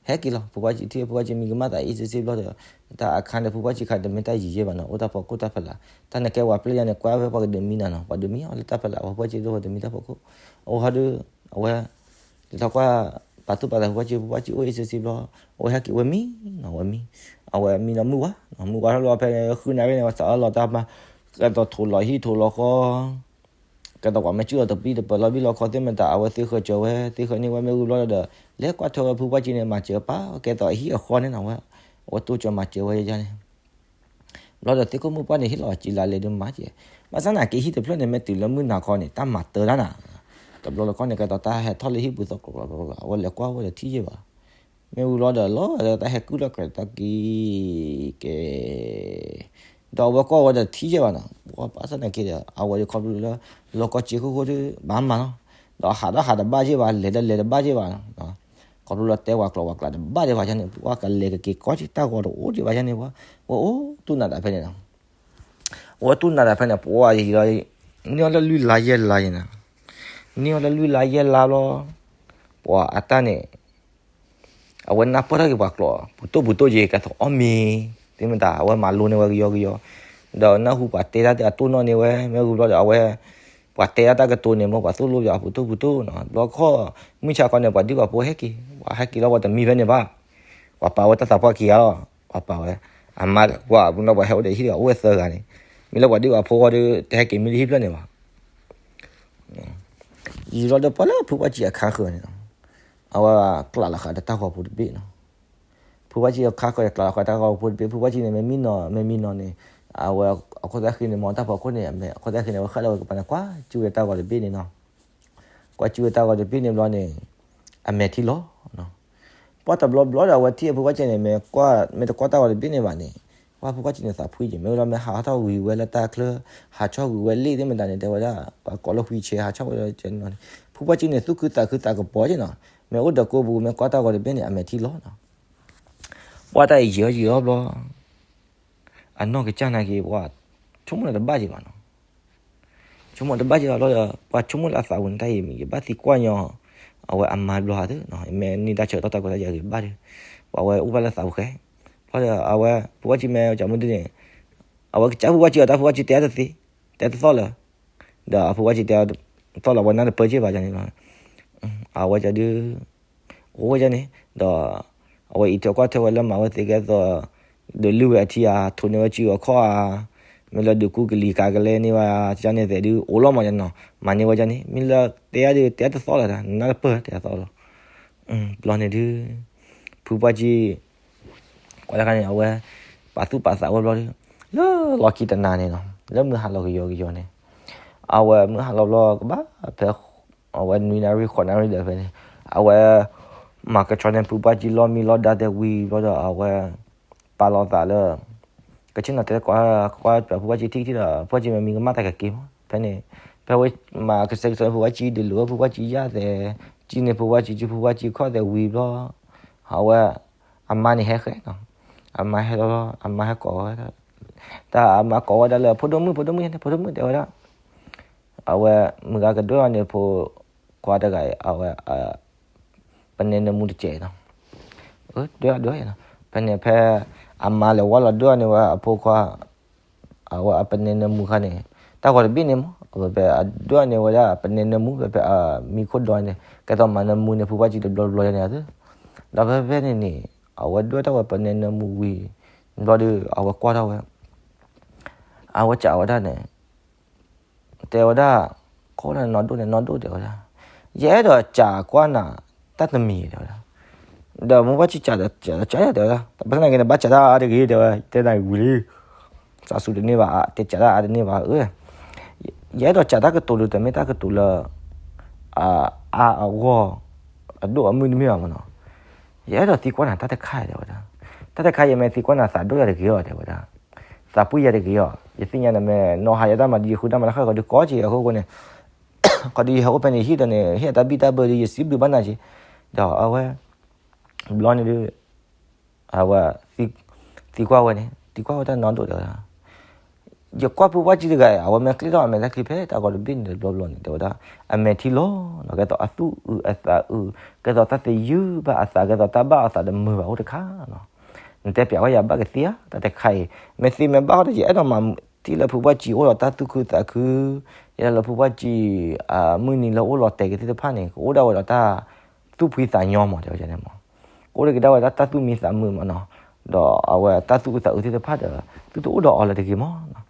ဟဲက့ၤလီၤ ဖုပှၢ်ကံထံၣ်ဖုပှၢ်ကံမံကမၣ်သးအ့ၣ်စ့ၣ်စ့ၣ်ဘျီဒီး တၢ်အခါဒီးဖုပှၢ်ကံခါတမ့ၢ်တၢ်ယံာ်ယဲၢ်ဘၣ်နီၤ အိၣ်တၢ်ဖီခိၣ်တၢ်ဖီလာ် တၢ်နကဲဝဲပျဲၢ်ယါန့ၣ် ကွၢ်ဖဲပှၤကဒုးမံနၤနီၤ ပှၤဒုးမံအီၤလၢတၢ်ဖီလာ် ဖုပှၢ်ကံဒိၣ်ပှၤဒုးမံတၢ်ဖီခိၣ် အဝဲဟီဒီး အဝဲ လဲၤထီၣ်ကွၢ် ပာ်သူၣ်ပာ်သးဖုပှၢ်ကံ ဖုပှၢ်ကံအိၣ်အ့ၣ်စ့ၣ်စ့ၣ်ဘျီ အဝဲဟဲက့ၤဝဲမံနီၤ ဝဲမံ အဝဲမံဒီးမုၢ်ဝါ မုၢ်ဝါထီၣ်လီၤဖဲန့ၣ် ဃုနၣ်ရံၣ်န့ၣ် ဝဲစးထီၣ်လီၤတၢ်မၤ ကဲသိးထိးလီၤဟံၣ်ထိးလီၤဃီ ကဲသိးပှၤမ့ၢ်စုၣ်လီၤတပံၢ်တပၢၤလီၤဘံၣ်လီၤခီသ့ၣ်မတၤ အဝဲသ့ဃၢၤစၢၤဝဲ သ့ဃၢၤန့ၢ်ဝဲမ့ၢ်ဝံၤဘျီဒီး လဲၤကွၢ်ထွဲဝဲဖုပှၢ်ကံန့ၣ် မၤစၢၤပာ် ကဲသိးအဟံၣ်အဃီန့ၣ်နီၤဝဲ အဝဲတိစၢၤမၤစၢၤဝဲယါန့ၣ် ဘျီဒီးသ့ၣ်ခိၣ်မုၣ်ပှၢ်န့ၣ် ဟ့ၣ်လီၤစံးလၢလဲၤဒုးမၤစၢၤ ဘၣ်ဆၣ်သနာ်က့ဟံၣ်တဖျၢၣ်န့ၣ် မ့ၢ်တုၤလၢမုၢ်နၤခီန့ၣ် တၢ်မၤတၢ်တၢ်နၤ, တဘျီလၢခီန့ၣ် ကဲသိးတၢ်ဟဲထီၣ်လၢဟံၣ်ပူၤသီကျိၤကျိၤကျိၤကျိၤ အဝဲလဲၤကွၢ်ဝဲဒီးထံၣ်ယဲၢ်ဘၣ်. မ့ၢ်ဝံၤလီၤဒီးလီၤဒီးတၢ်ဟဲကုၢ်ထီၣ်ကြဲးတၢ်က့ၤကဲ ဒီးအဝဲကွၢ်ဝဲဒီးထံၣ်ယဲၢ်ဘၣ်နီၤ, ပှၤဘၣ်ဆၣ်သနာ်က့ဒီး အဝဲဒၣ်ခီဖျိလၢ လီၢ်ကီၢ်စ့ခိၣ်ခိၣ်ဒီး ဘၣ်မၤနီၤ, ဒီးဟးဒီးဟးတဘၣ်ယဲၢ်ဘၣ် လဲၤဒီးလဲၤတဘၣ်ယဲၢ်ဘၣ်နီၤ, ခီဖျိလၢတဲဝဲကျိၤဝဲကျဲတဘၣ်ဒံးဘၣ်န့ၣ် ပှၤကလဲၤကက့ၤကီၢ်စ့တၢ်ဂီၤတအိၣ်ဒံးဘၣ်န့ၣ် ပှၤ ပှၤအိၣ်တူၢ်နးတၢ်ဖဲန့ၣ်နီၤ. အဝဲတူၢ်နးတၢ်ဖဲန့ၣ် ပှၤယံၤလီၤ, န့ၢ်အီၤလၢလွံၢ်လါယဲၢ်လါယဲၢ်နီၤ, န့ၢ်အီၤလၢလွံၢ်လါယဲၢ်လါဘျီ, ပှၤအတၢ်န့ၣ် အဝဲနၢ်ပၢၢ်ထီၣ်က့ၤပှၤကျိာ် ပူၤတိၢ်ပူၤတိၢ်က့ၤ ကဲသိးအီၣ်မ့ၤ, သ့ၣ်မတၤ အဝဲမၤလိန့ၢ်ဝဲကယီကယီ, ဒီးနၢ်ဟူပှၤတဲတၢ်တၢ်အတိၢ်နီၣ်န့ၢ်ဝဲ မ့ၢ်ဝံၤဘျီဒီး အဝဲ ပှၤတဲတၢ်တၢ်ကတိၤန့ၣ် မ့ၢ်ပှၤသိၣ်လိပှၤပူၤတိၢ်ပူၤတိၢ်နီၤ, ဘျီခီ မုၢ်ဆါခီန့ၣ် ပှၤဒံၣ်ပှၤဖိဟဲက့ၤ, ပှၤဟဲက့ၤလီၤ ပှၤတမံဖဲန့ၣ်ဘၣ်, ပှၤပာ်ဝဲတၢ်သးပှၢ်ခံဂၤလီၤ, ပှၤပာ်ဝဲ အမါ ပှၤပူၤနီၤ ပှၤဟဲအိၣ်ဒီးဟံၣ်ဒီးအိၣ်ဝဲသၢဂၤန့ၣ်, မ့ၢ်လၢပှၤဒံၣ်ပှၤဖိဃီဒီး တဟဲက့ၤမံလၢဟံၣ်ဖျၢၣ်န့ၣ်ဘၣ်. ယံၤလီၤဒီးပှၤလၢဖုပှၢ်ကံအခါဃၢၤန့ၣ်နီၤ, အဝဲကျးလီၤဃာ်ဒီးတၢ်ဂီၤပူၤတဘ့ၣ်နီၤ, ဖုပှၢ်ကံအခါဃၢၤ ကျးလီၤဃာ်တၢ်ဂီၤပူၤတဘ့ၣ်, ဖုပှၢ်ကံန့ၣ် မ့ၢ်မံနီၤ မ့ၢ်မံနီၤန့ၣ်, အဝဲအခိၣ်သၣ်ဃ့န့ၣ် မ်တၢ်ဖီခိၣ်န့ၣ် အခိၣ်သၣ်ဃ့န့ၣ် အဝဲဃၣ်လၢဝဲကပၤန့ၣ် ကွၢ်ကၠူဝဲတၢ်ဂီၤတဘ့ၣ်န့ၣ်နီၤ, ကွၢ်ကၠူဝဲတၢ်ဂီၤတဘ့ၣ်န့ၣ်ဘျီန့ၣ်, အမဲာ်ထံလီၤနီၤ. ပှၤတဘျီဘျီဒီး အဝဲထံၣ်အဖုပှၢ်ကံန့ၣ် မ့ၢ်ကွၢ် မ့ၢ်တကွၢ်တၢ်ဂီၤတဘ့ၣ်န့ၣ်ဘၣ်န့ၣ်, ပှၤဖုပှၢ်ကံန့ၣ်သးဖှံက့ၤ, မ့ၢ်ဝံၤလီၤမ့ၢ်ဟးထီၣ်ဝံၤဝဲလၢတၢ်ချၢ, ဟးဆီၣ်ဝံၤဝဲလ့ၣ်သ့ၣ်မတၤန့ၣ် တဲဝဲဒၣ်, ပှၤကိးလၢ wheelchair ဟးဆီၣ်ဝဲဒၣ်န့ၣ်, ဖုပှၢ်ကံန့ၣ် သူၣ်ခုသးခုသးကပီၤက့ၤနီၤ, မ့ၢ်အိၣ်ဒီးကိးပူၤ မ့ၢ်ကွၢ်တၢ်ဂီၤတဘ့ၣ်န့ၣ် အမဲာ်ထံလီၤနီၤ. ပှၤတၢ်အံၤယံာ်အီၤယံာ်အီၤဘျီ အနီၢ်ကစၢ်နာ်က့ၤ ပှၤဆိကမိၣ်လၢတဘၣ်က့ၤဘၣ်နီၤ, ဆိကမိၣ်တဘၣ်က့ၤဘၣ်ဘျီဒီး ပှၤဆိကမိၣ်လၢအသးပူၤန့ၣ် တၢ်အံၤမ့ၢ်ယဘၣ်သံကွၢ်ညီ, အဝဲအမါဘျီဟးသ့နီၤ, မ့ၢ်န့ၢ်တၢ်ဆၢကတီၢ်တၢ်ကီတၢ်ခဲဂ့ၤဘၣ်ဒီး, ပှၤဝဲအိၣ်ဘၣ်လၢသးပူၤဃဲ, ဘျီဒီးအဝဲ ဖုပှၢ်ကံမ့ၢ်ကမုၢ်ဒုန့ၣ်, အဝဲကစၢ်ဖုပှၢ်ကံအီၤ တၢ်ဖုပှၢ်ကံတဲတသ့, တဲတသီၣ်လၢၤ, ဒီးအဖုပှၢ်ကံတဲသီၣ်လၢၤ အဝဲနၢ်တပၢၢ်က့ၤဘၣ်န့ၣ်လီၤ, အဝဲကဒု အိၣ်ဝဲဒၣ်န့ၣ်, ဒီး အဝဲအံးထွဲကွၢ်ထွဲဝဲလၢမၤဝဲသ့ကဲသိး, ဒုးလုၢ်ဝဲအထံဧါ, ထိးန့ၢ်ဝဲစုအီၤခီၣ်ဧါ, မ့ၢ်လၢဒုးကူကလံၤကၤကလဲန့ၢ်ဝဲ, ကန့ၣ်သဲးဒုးအိၣ်လီၤမးနီၤ, မၤန့ၢ်ဝဲဒၣ်န့ၣ်, မ့ၢ်လၢတဲဒုးတဲတသီၣ်လၢၤတၢ် နၢ်တပၢၢ်တဲတသီၣ်လီၤ, ဘျီန့ၣ်ဒုး ဖုပှၢ်ကံ ကွၢ်တခါန့ၣ် အဝဲ ပာ်သူၣ်ပာ်သးဝဲဘျီဒီး, လၢလီၢ်ခံတနၤန့ၣ်နီၤ လၢမုၢ်ဟါလီၤကယီကယီန့ၣ်, အဝဲမုၢ်ဟါလီၤဘျီကဘၣ်ဖဲ အဝဲနွံနၣ်ရံၣ်ဃိးနၣ်ရံၣ်ဒီးဖဲန့ၣ်, အဝဲ မၤကဆှီန့ၢ်ဖုပှၢ်ကံလီၢ်မံလီၢ်ဒါသဲးဝံၤဘျီဒီး အဝဲ ပာ်လီၤသးလၢ ကဆ့ၣ်နီၤတဲကွၢ်ကွၢ်ဖုပှၢ်ကံထံၣ်ထံၣ်ဒီး ဖုပှၢ်ကံမ့ၢ်မံကမၣ်တၢ်ကက့ၤမး ဖဲန့ၣ်, ဖဲဝဲမၤကဆှဲကဆှီဖုပှၢ်ကံဒုးလိာ်ဝဲဖုပှၢ်ကံယၣ်သဲး, ကံန့ၢ်ဖုပှၢ်ကံ ကံဖုပှၢ်ကံခီၣ်သဲးဝံၤဘျီ, အဝဲ အမါန့ၣ်ဟဲဃဲနီၤ, အမါဟဲလီၤလီၤ အမါဟဲကိးဝဲ တၢ်အမါကိးဝဲဒၣ်လၢ ဖိဒိၣ်မုၣ် ဖိဒိၣ်မုၣ်ဖိဒိၣ်မုၣ်တဲဝဲဒၣ်, အဝဲ မုၢ်ဂၤကဒွဲၣ်အီၤန့ၣ်ဖိခွါတဂၤအံၤ အဝဲ ပနဲနၢမူတစဲးနီၤ, ဒွဲၣ်ဒွဲၣ်နီၤ, ဖဲန့ၣ်ဖဲ အမါလဲၤဝဲလီၤဒွဲၣ်အီၤန့ၣ်ဝဲအဖိခွါ အဝဲအပနဲနၢမူခါန့ၣ်, တၢ်ဂီၤတဘ့ၣ်န့ၣ်မး အဝဲဖဲအဒွဲၣ်အီၤန့ၣ်ဝဲဒၣ် ပနဲနၢမူ ဖဲဖဲအမံခိၣ်ဒီန့ၣ် ကဲသိးမၤနၢမူန့ၣ် ဖုပှၢ်ကံတဘျီတဘျီန့ၣ်အသ့, ဒီးဖဲဖဲန့ၣ်န့ၣ် အဝဲဒွဲၣ်ထီၣ်ဝဲပနဲနၢမူဝံၤ ဘျီဒီး အဝဲကွၢ်ထီၣ်ဝဲ အဝဲစံးဝဲဒၣ်န့ၣ်, တဲဝဲဒၣ်, ခိၣ်နၤနီၢ်ဒိၣ်န့ၣ် နီၢ်ဒိၣ်တဲဝဲဒၣ်, ယအဲၣ်ဒိးစံးကွၢ်နၤ တၢ်တမံၤတဲဝဲဒၣ်, ဒီးမိၢ်ပှၢ်ကံစံးဒီး စံးဒီးတဲဝဲဒၣ် ဘၣ်ဆၣ်သနာ်က့န့ၣ် ဘၣ်စံးတၢ်အါတဂ့ၤတဲဝဲ တဲနၤဝံၤလံ စံးဆူၣ်တန့ၢ်ဘၣ် တဲစံးတၢ်အါတန့ၢ်ဘၣ်ဧၢ, ယအဲၣ်ဒိးစံးတၢ်ကတိၤဒုး တမ့ၢ်တၢ်ကတိၤလၢ အါအဂီၢ် အဒိၣ်အမုၢ်တမ့ၢ်ဘၣ်မးနီၤ, ယအဲၣ်ဒိးသံကွၢ်နၤတၢ်တခါတဲဝဲဒၣ်, တၢ်တခါယမ့ၢ်သံကွၢ်နၤသးဒိၣ်ယၤတဂ့ၤအီၤတဲဝဲဒၣ်, သးပှံၢ်ယၤတဂ့ၤအီၤ, ယသ့ၣ်ညါနမ့ၢ် နီၢ်ဟါယတၢ်မၤဒ်ယဃုတၢ်မၤလၢဃၣ်ဃီဒီး ကိးက့ၤအဃိဃိန့ၣ်, ဃီဒီးယဟဲအိၣ်ဖဲန့ၣ် ဟံၣ်ဒီးန့ၣ် ဟ့ၣ်အတၢ်ဘံၣ်တၢ်ဘၢဒီး ယစံးဘျုးဘၣ်နၤက့ၤ, ဒီးအဝဲ ဘျီန့ၣ်ဒုး အဝဲ သံကွၢ်ဝဲန့ၣ် သံကွၢ်ဝဲတၢ်နီၢ်ဒိၣ်တဲဝဲဒၣ်, ယကွၢ်ဖုပှၢ်ကံတဂၤအံၤ အဝဲမ့ၢ်ကျ့ထီၣ်အမဲာ်တၢ်ချံဖဲတၢ်ဂီၤတဘ့ၣ်န့ၣ်တဘျီဘျီန့ၣ် တဲဝဲဒၣ်, အမဲာ်ထံလီၤနီၤ ကဲသိးအသူၣ်အုးအသးအုး, ကဲသိးတၢ်သယုၢ်ဘၣ်အသး ကဲသိးတၢ်ဘၣ်အသးတမုာ်ဘၣ်အိၣ်တခါနီၤ, နတဲပျးဝဲယၤဘၣ်ကသ့ဧါ တၢ်တခါအံၤ, မ့ၢ်သ့မ့ၢ်ဘၣ်ဃီဒီး ယအဲၣ်ဒိးမၤထံၣ်လၢဖုပှၢ်ကံအိၣ်ဒီးတၢ်သူၣ်ခုသးခု, ယဲဒၣ်လၢဖုပှၢ်ကံ အမုၢ်နံၤလၢအိၣ်လီၤတဲာ်က့ၤသ့ၣ်တဖၣ်န့ၣ် ကအိၣ်ဒၣ်ဝဲဒီးတၢ်သူၣ်ဖှံသးညီမး တဲဝဲန့ၣ်မး, ကအိၣ်ဒၣ်က့ၤဒၣ်ဝဲဒၣ်တၢ်သူၣ်မံသးမုာ်မးနီၤ, ဒီးအဝဲတၢ်သူၣ်အုးသးအုးသ့ၣ်တဖၣ်ဒီး သုတအိၣ်ဒီးအီၤလၢၤတဂ့ၤမးနီၤ,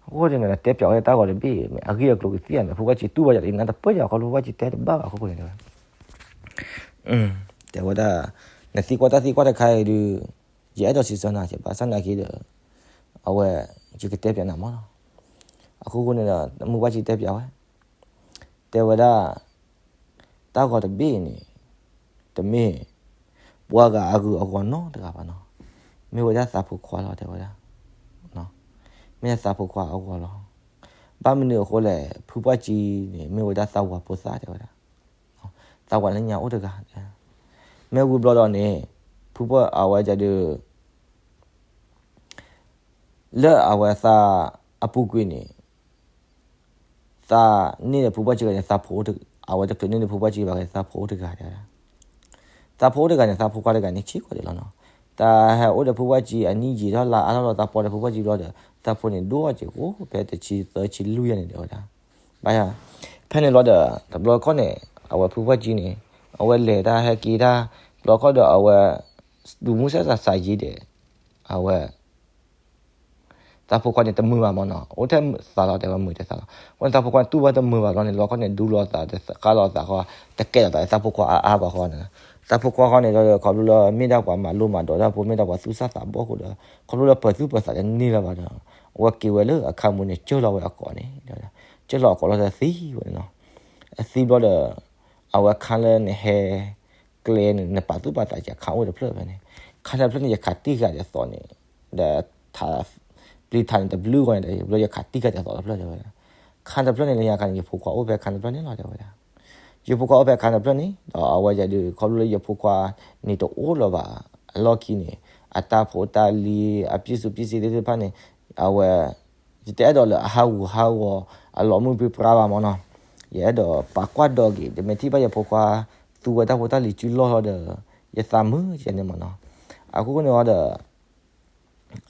အဃိန့ၣ် နတဲပျးဝဲတၢ်ဂီၤတဘ့ၣ် မ့ၢ်အဂ့ၢ်အကျိၤကသ့ဧါန့ၣ် ဖုပှၢ်ကံတူၢ်ဘၣ်ယၤတဂ့ၤ နၢ်တပၢၢ်ယၤခီဖျိဖုပှၢ်ကံတဲတဘၣ်ဘၣ်အဃိဃိန့ၣ်တဲဝဲ တဲဝဲဒၣ်, နသံကွၢ်တၢ်သံကွၢ်တခါအံၤဒုး, ယအဲၣ်ဒိးစံးဆၢနၤက့ၤ ဘၣ်ဆၣ်သနာ်က့ဒီး, အဝဲ ယကတဲပျးနၤမးနီၤ, အဃိဃိန့ၣ်ဒီး မုၢ်ပှၢ်ကၠံတဲပၠးဝဲ, တဲဝဲဒၣ် တၢ်ဂီၤတဘ့ၣ်န့ၣ် တမ့ၢ် ပှၤဂၤအဂုၤအဂီၤနီတဂၤဘၣ်နီၤ, မ့ၢ်ဝဲဒၣ်သးဖိခွါလီၤ တဲဝဲဒၣ်, မ့ၢ်ဒၣ်သးဖိခွါအဂီၤလီၤ. ဘၣ်မနုၤအဃိလဲၣ် ဖုပှၢ်ကၠံန့ၣ် မ့ၢ်ဝဲဒၣ်သးဝၤဖိသၣ် တဲဝဲဒၣ်, သးဝၤလၢညါအိၣ်တဂၤ, မ့ၢ်ဝံၤဘျီဒီးန့ၣ် ဖုပှၢ်အဝဲဒၣ်ဒီး လၢအဝဲသးအပူၤကွံာ်န့ၣ် သးန့ၢ်ဒီးဖုပှၢ်ကၠံဂၤန့ၣ် သးဖိအိၣ်တဂၤ, အဝဲတချုးန့ၢ်ဒီးဖုပှၢ်ကၠံဘၣ်ဂ့ၤ သးဖိအိၣ်တဂၤ, သးဖိအိၣ်တဂၤန့ၣ် သးဖိခွါတဂၤန့ၣ် ဆံးကိာ်ဒံးလီၤနီၤ. တၢ်ဟဲအိၣ်ဒီးဖုပှၢ်ကၠံအနံၣ်ယံာ်ထီၣ်လါအါထီၣ်လီၤ သးပှၢ်ဒီးဖုပှၢ်ကၠံဘျီဒီး သးဖိန့ၣ်ဒိၣ်အီၤက့ၤကိး ဖဲတဆံသၢဆံလွံၢ်ယါန့ၣ် တဲဝဲဒၣ်. ဘၣ်ယၤ ဖဲန့ၣ်ဘျီဒီး တဘျီတခီၣ်န့ၣ် အဝဲဖုပှၢ်ကၠံန့ၣ် အဝဲလဲၤတၢ်ဟဲက့ၤတၢ် တဘျီတခီၣ်ဒီးအဝဲ ဒူးမုၢ်ဆါစးစးယံၤဒီး အဝဲ သးဖိခွါန့ၣ်တမုာ်ဘၣ်မးနီၤ, အိၣ်ထဲသးလီၤ တဲဝဲမုာ်ထဲသးလီၤ. အဃိန့ၣ် သးဖိခွါန့ၣ်တူၢ်ဘၣ်တမုာ်ဘၣ်လီၤန့ၣ် လီခီန့ၣ် ဒူလီၤသး ဃါလီၤသးဃီ တကဲလီၤသး သးဖိခွါအါအါဘၣ်ဃီန့ၣ်, သးဖိခွါဃီန့ၣ်ဒီး ခီဖျိလၢမ့ၢ်ဒၣ်ပှၤမၤလိမၤဒိးတၢ်ဖိ မ့ၢ်ဒၣ်ပှၤသူၣ်စၢ်သးဘီၣ်အဃိဒီး ခီဖျိလၢပၢၤသူၣ်ပၢၤသးတန့ၢ်လၢၤဘၣ်ဒီး အဝဲက့ၤဝဲလၢအခါမူန့ၣ် ကၢၢ်လီၤဝဲအကိာ်န့ၣ်, ကၢၢ်လီၤအကိာ်လီၤဒီးသံဝဲန့ၣ်နီၤ. အသံဘျီဒီး အဝဲခါလၢနဟဲ ကျဲန့ၣ် နပာ်သူၣ်ပာ်သးကခါအိၣ်တဖျၢၣ်ဖဲန့ၣ်, ခါတဖျၢၣ်န့ၣ် ယခးတံၢ်ဃာ်ဒ်သိးန့ၣ်, ဒီး ပျံၤထးန့ၣ်တဘျုးဂီၢ်န့ၣ်ဒီး ဘျီယခးတံၢ်ဃာ်ဒ်သိးတဖျၢၣ်တဲဝဲဒၣ်. ခါတဖျၢၣ်န့ၣ်လၢညါခါန့ၣ် ယဖိခွါအိၣ်ဖဲခါတဖျၢၣ်န့ၣ်လီၤ တဲဝဲဒၣ်. ယဖိခွါအိၣ်ဖဲခါတဖျၢၣ်န့ၣ် ဒီးအဝဲယဒုး ခီဖျိလၢယဖိခွါန့ၣ်တအိၣ်လၢၤဘၣ် အလီၢ်ခံန့ၣ် အတၢ်ဖိတၢ်လံၤ အပျံၤစူးပျံၤစံးသ့ၣ်တဖၣ်န့ၣ် အဝဲ ယတအဲၣ်ဒိးလၢအဟးဂူာ်ဟးဂီၤ အလီၤမုၢ်ပြံပြါဘၣ်မးနီၤ. ယအဲၣ်ဒိးပာ်ကွၢ်ဒီးက့ၤ တမ့ၢ်ထံၣ်ဘၣ်ယဖိခွါ သူဝဲတၢ်ဖိတၢ်လံၤစုလီၢ်လီၤဒီး ယသးမုာ်ယဲန့ၣ်မးနီၤ. အဃိန့ၣ်ဒီး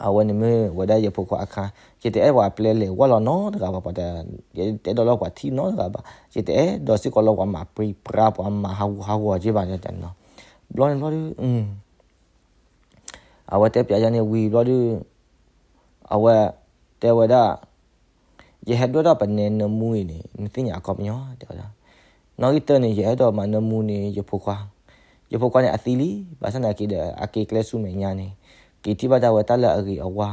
အဝဲန့ၣ်မ့ၢ်ဝဲဒၣ်ယဖိခွါအခါ, ယတအဲၣ်ပှၤပျဲလဲၤဝဲလီၤနီတဂၤဘၣ်, ယတအဲၣ်ဒိးလၢပှၤထံၣ်နီတဂၤဘၣ်, ယတအဲၣ်ဒိးစ့ၢ်ကီးလၢပှၤမၤပြံပြါ ပှၤမၤဟးဂူာ်ဟးဂီၤက့ဘၣ်န့ၣ်နီၤ. ဘျီန့ၣ်ဘျီဒီး အဝဲတဲပျးယၤန့ၣ်ဝံၤဘျီဒီး အဝဲတဲဝဲဒၣ်, ယဟဲဒွဲၣ်ထီၣ်ပနဲနၢမူအံၤန့ၣ် နသ့ၣ်ညါအခီပညီ တဲဝဲဒၣ်. နီၣ်ဂံၢ်တၢန့ၣ် ယအဲၣ်ဒိးမၤနၢမူန့ၣ် ယဖိခွါ, ယဖိခွါန့ၣ်အသံလံ, ဘၣ်ဆၣ်သနာ်က့ဒီး အက့ၤကျဲဆူမဲာ်ညါန့ၣ် က့ၤထံၣ်ဘၣ်ဒၣ်ဝဲတၢ်လၢအဂ့ၤအဝါ,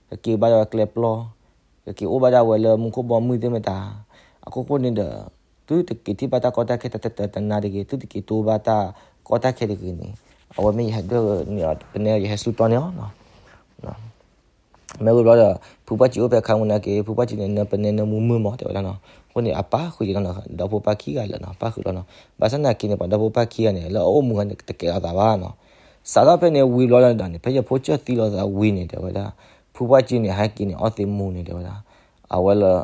ကက့ၤဘၣ်ဒၣ်ဝဲကျဲပျီ, ကက့ၤအိၣ်ဘၣ်ဒၣ်ဝဲလၢမူခိၣ်ဘီမုၢ်သ့ၣ်မတၤ, အခိၣ်ဃိန့ၣ်ဒီး သုတက့ၤထံၣ်ဘၣ်တၢ်ကီတၢ်ခဲတတတနါတဂ့ၤ, သုတက့ၤတိဘၣ်တၢ်ကီတၢ်ခဲတဂ့ၤန့ၣ်, အဝဲမ့ၢ်ယဟဲဒွဲၣ်န့ၣ် ပနဲယဟဲစူၢ်တီန့ၣ်လီၤ. မ့ၢ်ဝံၤဘျီဒီး ဖုပှၢ်ကၠံအိၣ်ဖဲခါမူနာ်က့ ဖုပှၢ်ကၠံန့ၣ် နၢပနဲနၢမူမုာ်မး တဲဝဲဒၣ်နီၤ. အဃိန့ၣ် အပၢ်ဃုာ်က့ၤနီၤ ဒီဖိပၢ်ခံဂၤလၢာ်နီၤ ပၢ်ဃုာ်လီၤနီၤ. ဘၣ်ဆၣ်သနာ်က့န့ၣ် ပှၤဒီဖိပၢ်ခံဂၤန့ၣ် လၢအအိၣ်မူခါန့ၣ် တကဲလီၤသးဘၣ်နီၤ. စးထီၣ်ဖဲန့ၣ်ဝံၤဘျီဒီးန့ၣ် ဖဲယဖိကၠၢၢ်သံလီၤသးဝံၤန့ၣ် တဲဝဲဒၣ်, ဖုပှၢ်ကၠံန့ၣ် ဟဲက့ၤန့ၣ် အီသံးမူန့ၣ် တဲဝဲဒၣ်, အဝဲလၢ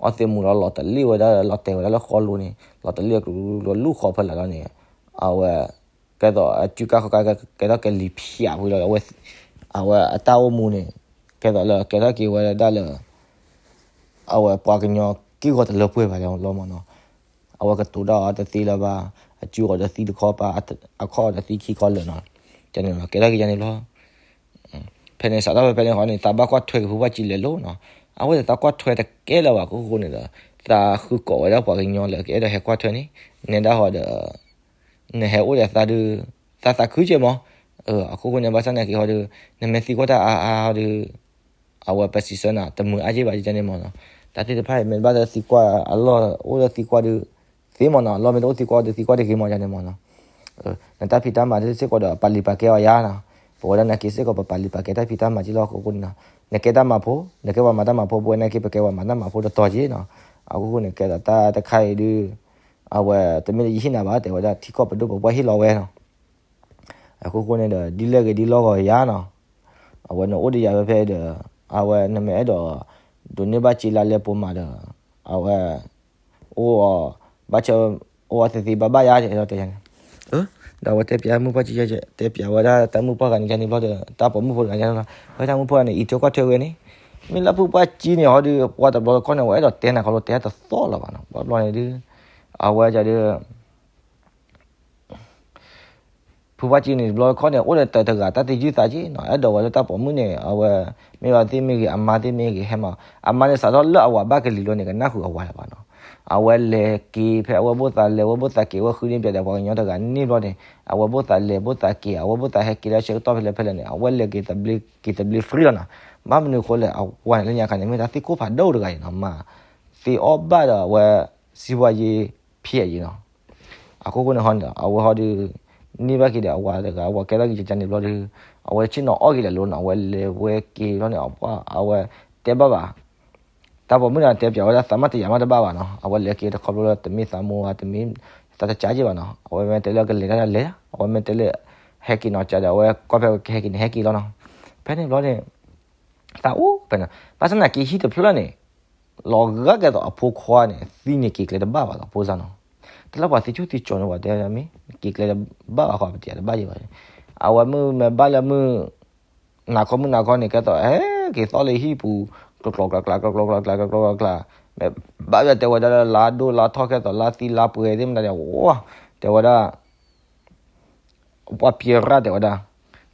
အီသံးမူလီၤ လီၤတလ့ၣ်ဝဲဒၣ် လီၤတဲာ်ဝဲဒၣ်လၢဃီလိၤန့ၣ် လီၤတလ့ၣ် လူၤလူၤလူၤဃီဖဲလဲၣ်လီၤန့ၣ်, အဝဲ ကဲသိးအစုကါခီကါ ကဲထီၣ်ကဲလံၤဖၠးဝံၤလီၤဒီး အဝဲအတၢ်အိၣ်မူန့ၣ် ကဲသိးလၢကဲထီၣ်က့ၤဝဲဒၣ်လၢ အဝဲပှၤကညီက့ၢ်ဂီၤတလၢပှဲၤဘၣ်လီၤမးနီၤ. အဝဲကတိၤတၢ်အီၤတသ့လၢၤဘၣ်, အစုအီၤတသံတခီပၤ, အခီၣ်အီၤတသံခံခီလၢာ်နီၤ. ကန့ၣ်လီၤ ကဲထီၣ်က့ၤယါန့ၣ်လီၤ. ဖဲန့ၣ်စးထီၣ်ဖဲဖဲန့ၣ်ဃီန့ၣ် သးဘၣ်ကွၢ်ထွဲက့ၤဖုပှၢ်ကၠံလဲၤလိၤနီၤ. အဝဲသးကွၢ်ထွဲတကဲလၢၤဘၣ်အခိၣ်ဃိန့ၣ်ဒီး သးဃုကိးဝဲဒၣ်ပှၤကညီလၢကအဲၣ်ဒိးဟဲကွၢ်ထွဲန့ၣ် နဲဒၣ်ဃီဒီး နဟဲအိၣ်ဒီးသးဒုး သးသးခုက့ၤမး. အခိၣ်ဃိန့ၣ် ဘၣ်ဆၣ်သနာ်က့ဟီဒီး နမ့ၢ်သံကွၢ်တၢ်အါအါဟီဒီး အဝဲပစံးဆၢနၤ တမုာ်အါက့ဘၣ်ကန့ၣ်မးနီၤ. တၢ်သ့ၣ်တဖၣ်အံၤ မ့ၢ်ဘၣ်သးသံကွၢ်အလီၢ်အိၣ်ဒီးသံကွၢ်ဒုး သ့မးနီၤ, အလီၢ်မ့ၢ်တအိၣ်သံကွၢ်ဒီး သံကွၢ်တဂ့ၤမးကန့ၣ်မးနီၤ. နတၢ်ဖံးတၢ်မၤသ့ၣ်စ့ၢ်ကီးဒီး ပာ်လုၢ်ပာ်ကဲအီၤယါနီၤ. ပဝဲဒၣ်နာ်က့စ့ၢ်ကီး ပပာ်လုၢ်ပာ်ကဲတၢ်ဖံးတၢ်မၤက့လီၤအခိၣ်ဃိန့ၣ်နီၤ. နကဲတၢ်မၤဖိ, နကဲပှၤမၤတၢ်မၤဖိ, ပဝဲနာ်က့ ပကဲပှၤမၤတၢ်မၤဖိတတီၤက့နီၤ. အခိၣ်ဃိန့ၣ် ကဲသိးတၢ်တခါအံၤဒုး အဝဲတမ့ၢ်လၢယဟ့ၣ်နၤဘၣ် တဲဝဲဒၣ် ထံကီၢ်ပဒိၣ်ပပှၢ်ဟ့ၣ်လီၤဝဲနီၤ. အခိၣ်ဃိန့ၣ်ဒီး ဒ်လဲၣ်ဂ့ၤဒ်လီၢ်ဂီၤယါနီၤ. အဝဲနအိၣ်ဒီးယၤဝဲဖဲဒီး အဝဲနမ့ၢ်အဲၣ်ဒိး ဒိးန့ၢ်ဘၣ်စ့လါလဲပိာ်မးဒီး အဝဲ အိၣ်အီၤ ဘၣ်ဆၢ အိၣ်အီၤသ့သ့ဘၣ်ဘၣ်ယါတဲတဲယါန့ၣ်. ဒီးအဝဲတဲပျးမုၢ်ပှၢ်ကၠံ တဲပျးဝဲဒၣ်တၢ်မုၣ်ပှၢ်ဂၤန့ၣ်ယါန့ၣ်ဘျီဒီး တၢ်ပိာ်မုၣ်ဖိတဂၤန့ၣ်လီၤ. ဝဲတၢ်မုၣ်ပှၢ်န့ၣ် အံးထွဲကွၢ်ထွဲဝဲန့ၣ် မ့ၢ်လၢဖုပှၢ်ကၠံန့ၣ်ဟီဒီး ပှၤတဘျီတခီၣ်န့ၣ် ဝဲအဲၣ်ဒိးတဲနၤခီဖျိတဲတသီၣ်လၢၤဘၣ်နီၤ. ဘျီဘျီန့ၣ်ဒုး အဝဲဒၣ်ဒီး ဖုပှၢ်ကၠံန့ၣ် တဘျီတခီၣ်န့ၣ် အိၣ်ဒီးတၢ်တဂၤတၢ်သယုၢ်သးက့နီၤ, အဲၣ်ဒိးဝဲလၢတၢ်ပိာ်မုၣ်န့ၣ် အဝဲ မ့ၢ်ဘၣ်သ့ၣ်မ့ၢ်ဂ့ၤ အမါသ့ၣ်မ့ၢ်ဂ့ၤ ဟဲမၤ, အမါန့ၣ်စးထီၣ်လၢအဝၤဘၣ်ကလံၤလီၤန့ၣ် ကနၣ်ဃုာ်အဝၤလၢၤဘၣ်နီၤ. အဝဲလဲၤက့ၤဖဲအဝဲဘိၣ်သးလဲၤ အဝဲဘိၣ်သးက့ၤ အဝဲဃုန့ၢ်ပၠးဒီးပှၤကညီတဂၤန့ၣ်ဘျီန့ၣ် အဝဲဘိၣ်သးလဲၤဘိၣ်သးက့ၤ အဝဲဘိၣ်သးဟဲက့ၤလၢဆၢကတီၢ်ဖဲလဲၣ်ဖဲလဲၣ်န့ၣ် အဝဲလဲၤက့ၤသဘျ့ က့ၤသဘျ့ဖရံလီၤနီၤ. ဘၣ်မနုၤအဃိလဲၣ် အဝၤန့ၣ်လၢညါခါန့ၣ် မ့ၢ်တၢ်သ့ၣ်ခိၣ်ဖးဒိၣ်တဂၤအံၤနီၤ မၤသ့အီၣ်ဘၣ်ဒီးအဝဲ စံးဝါယ့ဖျဲးအံၤနီၤ. အခိၣ်ဃိန့ၣ်ဟီန့ၣ် အဝဲဟီဒီး န့ၢ်ဘၣ်က့ၤဒီးအဝၤတဂၤ အဝၤကဲထီၣ်က့ၤကကန့ၣ်ဘျီဒီး အဝဲဆ့ၣ်နီၤအီၣ်က့ၤလဲၤလိၤနီၤ အဝဲလဲၤဝဲက့ၤဘျီန့ၣ် အဝဲတဲဘၣ်ဘၣ် တၢ်ပိာ်မုၣ်န့ၣ်တဲပၠးဝဲဒၣ် သးမ့ၢ်တယာ်မ့ၢ်တဘၣ်ဘၣ်နီၤ အဝဲလဲၤက့ၤတခီဖျိလၢတမ့ၢ်သးမိၢ်ဧါ တမ့ၢ်သးတကးက့ၤဘၣ်နီၤ အဝဲမ့ၢ်တဲလၢကလဲၤတၢ်လဲၤ အဝဲမ့ၢ်တဲလၢ ဟဲက့ၤနီၤကဒီး အဝဲကွၢ်ဖဲကဟဲက့ၤန့ၣ် ဟဲက့ၤလီၤနီၤ. ဖဲန့ၣ်ဘျီန့ၣ် သးအိၣ်ဖဲန့ၣ် ဘၣ်ဆၣ်သနာ်က့ဟံၣ်တဖျၢၣ်န့ၣ် လီၤဂာ်ကဲသိးအဖိခွါန့ၣ် သံန့ၣ်က့ၤကျဲတဘၣ်ဘၣ်ဒီးဖိစၢ်နီၤ. တၢ်လၢပှၤသံဆူၣ်သံကၠီၤန့ၣ် ပှၤတဲမ့ၢ် က့ၤကျဲတဘၣ်ဘၣ်ဃီ ပတယာ်တဘၣ်က့ၤဘၣ်. အဝဲမုၢ်မ့ၢ်ဘၣ်လၢမုၢ် နၤခီမုၢ်နၤခီန့ၣ် ကဲသိးဟဲက့ၤသီၣ်လၢဟံၣ်ပူၤ ကျိၤကျိၤကျါကျါ ကျိၤကျိၤကျါကျါ ကျိၤကျိၤကျါကျါ မ့ၢ်ဘၣ်ယတဲဝဲဒၣ်လၢလါဒိၣ်လါထီၣ် ကဲသိးလါသံလါပှဲၤသ့ၣ်မတၤန့ၣ် ဝဲတဲဝဲဒၣ် ပှၤပျဲရၣ်တဲဝဲဒၣ်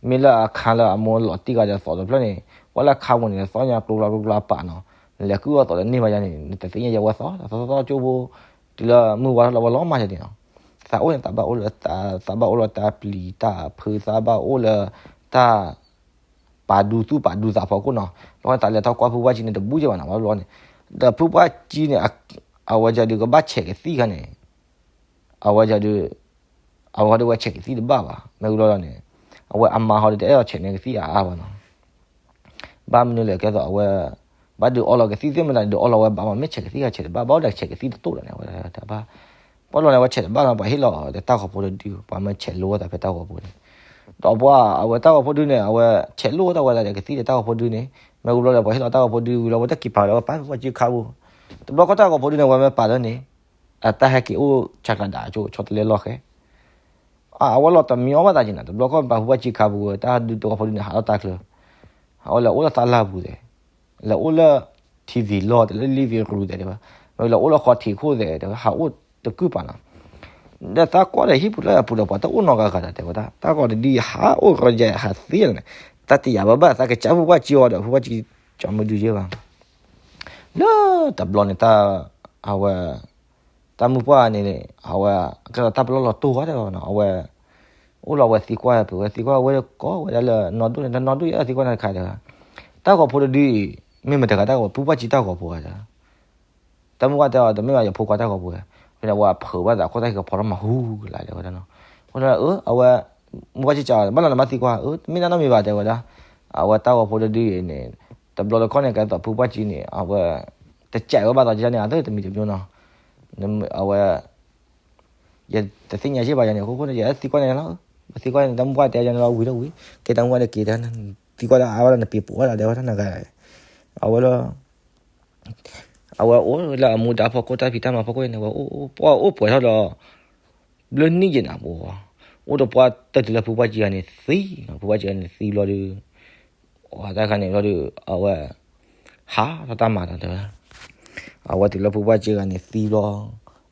မ့ၢ်လၢအခါလၢအမိၢ်လီၤတံၢ်ဂၤဒီးသိးတဖျၢၣ်န့ၣ် ပှၤလၢအခါပူၤန့ၣ် သီၣ်ညါကျိၤကျိၤကျိၤကျိၤပာ်နီၤ လဲၤကုၢ်အီၣ်သိးလၢန့ၢ်ဘၣ်ယၤန့ၣ် နတသ့ၣ်ညါယဲဝဲသီၣ် သီၣ်သီၣ်သီၣ်ကၠိဖိ တုၤလၢမုၢ်ဝါထီၣ်လၢဝဲလီၤမၢ်ယၤန့ၣ်နီၤ. သးအိၣ်န့ၣ် သးဘၣ်အိၣ်လၢ သးဘၣ်အိၣ်လၢတၢ်ပျံၤတၢ်ဖုး သးဘၣ်အိၣ်လၢတၢ် ပာ်ဒူသူၣ်ပာ်ဒူသးဖီခိၣ်နီၤ. ဘျီသးလဲၤထီၣ်ကွၢ်ဖုပှၢ်ကၠံန့ၣ်တဘူၣ်က့ၤဘၣ်နီၤ ဘျီဘျီန့ၣ် ဒီးဖုပှၢ်ကၠံန့ၣ် အဝဲဒၣ်ဒုးကဘၣ်ဆဲးကသံၣ်ခါန့ၣ် အဝဲဒၣ်ဒုး အဝဲဟီဒုးဝဲဆဲးကသံၣ်တဘၣ်ဘၣ် မ့ၢ်ဝံၤဘျီဘျီန့ၣ် အဝဲအမါဟီဒုးတအဲၣ်ဒိးဆဲးန့ၢ်ကသံၣ်အါအါဘၣ်နီၤ. ဘၣ်မနုၤလဲၣ်ကဲသိးအဝဲ ဘၣ်ဒုးအီလီၤကသံၣ်သ့ၣ်မတၤဒုးအီလီၤဝဲဘၣ်မး မ့ၢ်ဆဲးကသံၣ်ခါဆဲးတဘၣ် ဘၣ်အိၣ်ဒီးဆဲးကသံၣ်တတိၢ်လီၤန့ၣ် အဝဲတဘၣ် ပှၤလီၤန့ၣ် အဝဲဆဲးတဘၣ်နီၤ ပှၤဟ့ၣ်လီၤဒီးတၢ်ဂီၤဖိတဒု ပှၤမ့ၢ်ဆဲးလိဝဲသးဖဲတၢ်ဂီၤဖိန့ၣ် ဒီးပှၤအဝဲတၢ်ဂီၤဖိဒုန့ၣ် အဝဲဆဲးလိဝဲဒၣ်ဝဲဒၣ်ဒီးကသံၣ်ဒီးတၢ်ဂီၤဖိဒုန့ၣ် မ့ၢ်ဝံၤဘျီဒီး ပှၤဟ့ၣ်လီၤတၢ်ဂီၤဖိဒုဝံၤလီၤ အဝဲတၢ်က့ၤပာ်လီၤဝဲပာ်ဖုပှၢ်ကၠံခါပူၤ တဘျီခီၣ်တၢ်ဂီၤဖိဒုန့ၣ် အဝဲမ့ၢ်ပာ်လၢန့ၣ် အတၢ်ဟဲက့ၤအိၣ်ဆၢကဒးကၠိဆီတလဲလီၢ်ဃဲ အဝဲလီၤတမံၤအီၣ်ဘၣ်သးက့ၤနီၤ တဘျီခီၣ်ပာ်ဖုပှၢ်ကၠံခါပူၤ တၢ်ဒုးတၢ်ဂီၤဖိဒုန့ၣ် ဟးထီၣ်တၢ်ချၢ အဝဲလဲၤအိၣ်လၢသးလၢ်ပူၤသ့ၣ် လဲၤအိၣ်လၢ ထံၣ်ဝံၤလီၢ် တလဲၤလံဝံၤရူၤသ့ၣ်တဲဝဲ မ့ၢ်လဲၤအိၣ်လၢဃီထံးခိၣ်သ့ၣ်တဲဝဲ ဟးအိၣ်တကုၢ်ပာ်နီၤ ဒီးသးကွၢ်ဒီးဟံၣ်ပူၤလၢအပူၤဒီး ပှၤတအိၣ်နီတဂၤဂၤဒီးတဲဝဲဒၣ် တၢ်ဂီၤတဒုယဟးအိၣ်ရီယဲဟးသ့လီၤန့ၣ် တၢ်တယာ်ဘၣ်ဘၣ် သးကစၢ်ဖုပှၢ်ကၠံအီၤဒီး ဖုပှၢ်ကၠံကၠီမုၢ်ဒုယဲၢ်ဘၣ် လၢတဘျီန့ၣ် တၢ် အဝဲ တၢ်မုၢ်ပှၢ်န့ၣ် အဝဲ ကဲသိးတၢ်ပလီၢ်လီၤတိၢ်ဝဲတဲဝဲနီၤ အဝဲ အိၣ်လီၤဝဲသံကွၢ်ပဝဲသံကွၢ်ဝဲကိးဝဲဒၣ်လၢနီၢ်ဒိၣ်န့ၣ် တၢ်နီၢ်ဒိၣ်ယဲၢ်သံကွၢ်န့ၣ်တခါတဲဝဲ တၢ်ဂီၤဖိတဒုအံၤ မ့ၢ်မတၤတဂၤတၢ်ဂီၤ ဖုပှၢ်ကၠံတၢ်ဂီၤဖိဧါ တၢ်မုၢ်ပှၢ်တဲအီၤ တမ့ၢ်ဘၣ် ယဖိခွါတၢ်ဂီၤဖိဧါ ဖဲန့ၣ် အဝဲဖုးဘၣ်သးခိၣ်တၢ်ဟံၣ်ကဖီထီၣ်မၤဟူကလာ်တဲဝဲဒၣ်နီၤ အဃိန့ၣ် အဝဲ မုၢ်ပှၢ်ကၠံကး ဘၣ်လီၤနဘၣ်သံကွၢ် အၢ တမ့ၢ်တၢ်နီတမံၤဘၣ်တဲဝဲဒၣ် အဝဲတၢ်ဂီၤဖိတဒုအံၤန့ၣ် တဘျီတခီၣ်န့ၣ် ကဲသိးဖုပှၢ်ကၠံန့ၣ် အဝဲ တကးဝဲဘၣ်သးကန့ၣ် အသးတမံၤတမံၤနီၤ အဝဲ ယတသ့ၣ်ညါစ့ၢ်ဘၣ်ယၤန့ၣ် အဃိန့ၣ် ယသံကွၢ်န့ၣ်လီၤ သံကွၢ်န့ၣ် တၢ်မုၢ်ပှၢ်တဲယၤန့ၣ်လီၤ ဝံၤဒီးဝံၤ ကဲတၢ်မုၢ်ပှၢ်န့ၣ်က့ၤတဲ သံကွၢ်ဒီးအါဝဲဒၣ် နပံၤပိာ်ဝဲဒၣ်တဲဝဲဒၣ်နဂၤ အဝဲလီၤ အဝဲအိၣ်လၢအမူဒါဖီခိၣ် တၢ်ဖံးတၢ်မၤဖီခိၣ်န့ၣ် အဝဲအိၣ် ပှၢ်အိၣ်ပှဲၤထီၣ်ဒီး ဘျၢနံၣ်ယဲၢ်နၤပူၤ အိၣ်ဒီးပှၢ်တၢ်တုၤလၢဖုပှၢ်ကၠံဂၤန့ၣ်သံနီၤ ဖုပှၢ်ကၠံဂၤန့ၣ်သံဘျီဒီး အတၢ်ခါန့ၣ်ဘျီဒီး အဝဲ ဟးထီၣ်တၢ်မၤဒီးတဲဝဲ အဝဲတုၤလၢဖုပှၢ်ကၠံဂၤန့ၣ်သံဘျီ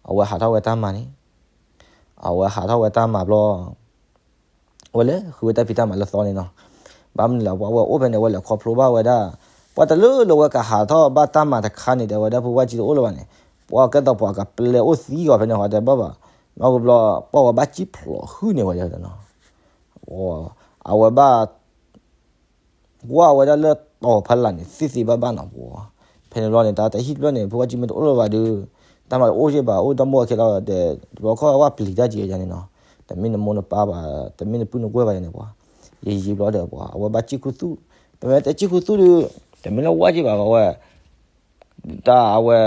အဝဲဟးထီၣ်ဝဲတၢ်မၤန့ၣ် အဝဲဟးထီၣ်ဝဲတၢ်မၤဘျီ အဝဲလဲၤဃုဝဲတၢ်ဖံးတၢ်မၤလၢသီန့ၣ်နီၤ ဘၣ်မနုၤလဲၣ် ပှၤဝဲအိၣ်ဖဲန့ၣ် အဝဲလဲၤခီဖျိဘၣ်ဝဲဒၣ် ပှၤတလၢလၢဝဲကဟးထီၣ်ဘၣ်တၢ်မၤတခါန့ၣ် တဲဝဲဒၣ်ဖုပှၢ်ကၠံတအိၣ်လၢၤဘၣ်န့ၣ် ပှၤကဲသိးပှၤကပျဲအိၣ်သံဂီၤဖဲန့ၣ် ဟီတဲဘၣ်ဘၣ် မ့ၢ်ဝံၤဘျီ ပှၤဝဲဘၣ်စံၣ်ဖျိးဟုၣ်န့ၢ်ဝဲဒၣ်နီၤ အဝဲဘၣ် ကွၢ်ဝဲဒၣ်လၢတီၤဖီလာ်န့ၣ် သ့သ့ဘၣ်ဘၣ်နီၤပှၤ ဖဲန့ၣ်ဘျီန့ၣ် တၢ်တဟံၣ်တဖျၢၣ်န့ၣ် ဖုပှၢ်ကၠံမ့ၢ်တအိၣ်လၢၤဘၣ်ဒီး တၢ်မၤတအိၣ်စ့ၢ်ဘၣ် အိၣ်ဒီမိၢ်အခဲလီၤဒီး တဘျီခီၣ်ဝဲပျံၤတၢ်က့ၤယၤန့ၣ်နီၤ တမ့ၢ်နမိၢ်နပၢ်ဘၣ် တမ့ၢ်နပုၢ်နဝဲၢ်ဘၣ်ယၤန့ၣ်ပှၤ ယံာ်ယံာ်ဘျီဒီးပှၤ အဝဲဘၣ်စံၣ်ခူသူၣ် ပမ့ၢ်တဲစံၣ်ခူသူၣ်ဒီး တမ့ၢ်လၢဝဲက့ၤဘၣ်ဝဲ တၢ်အဝဲ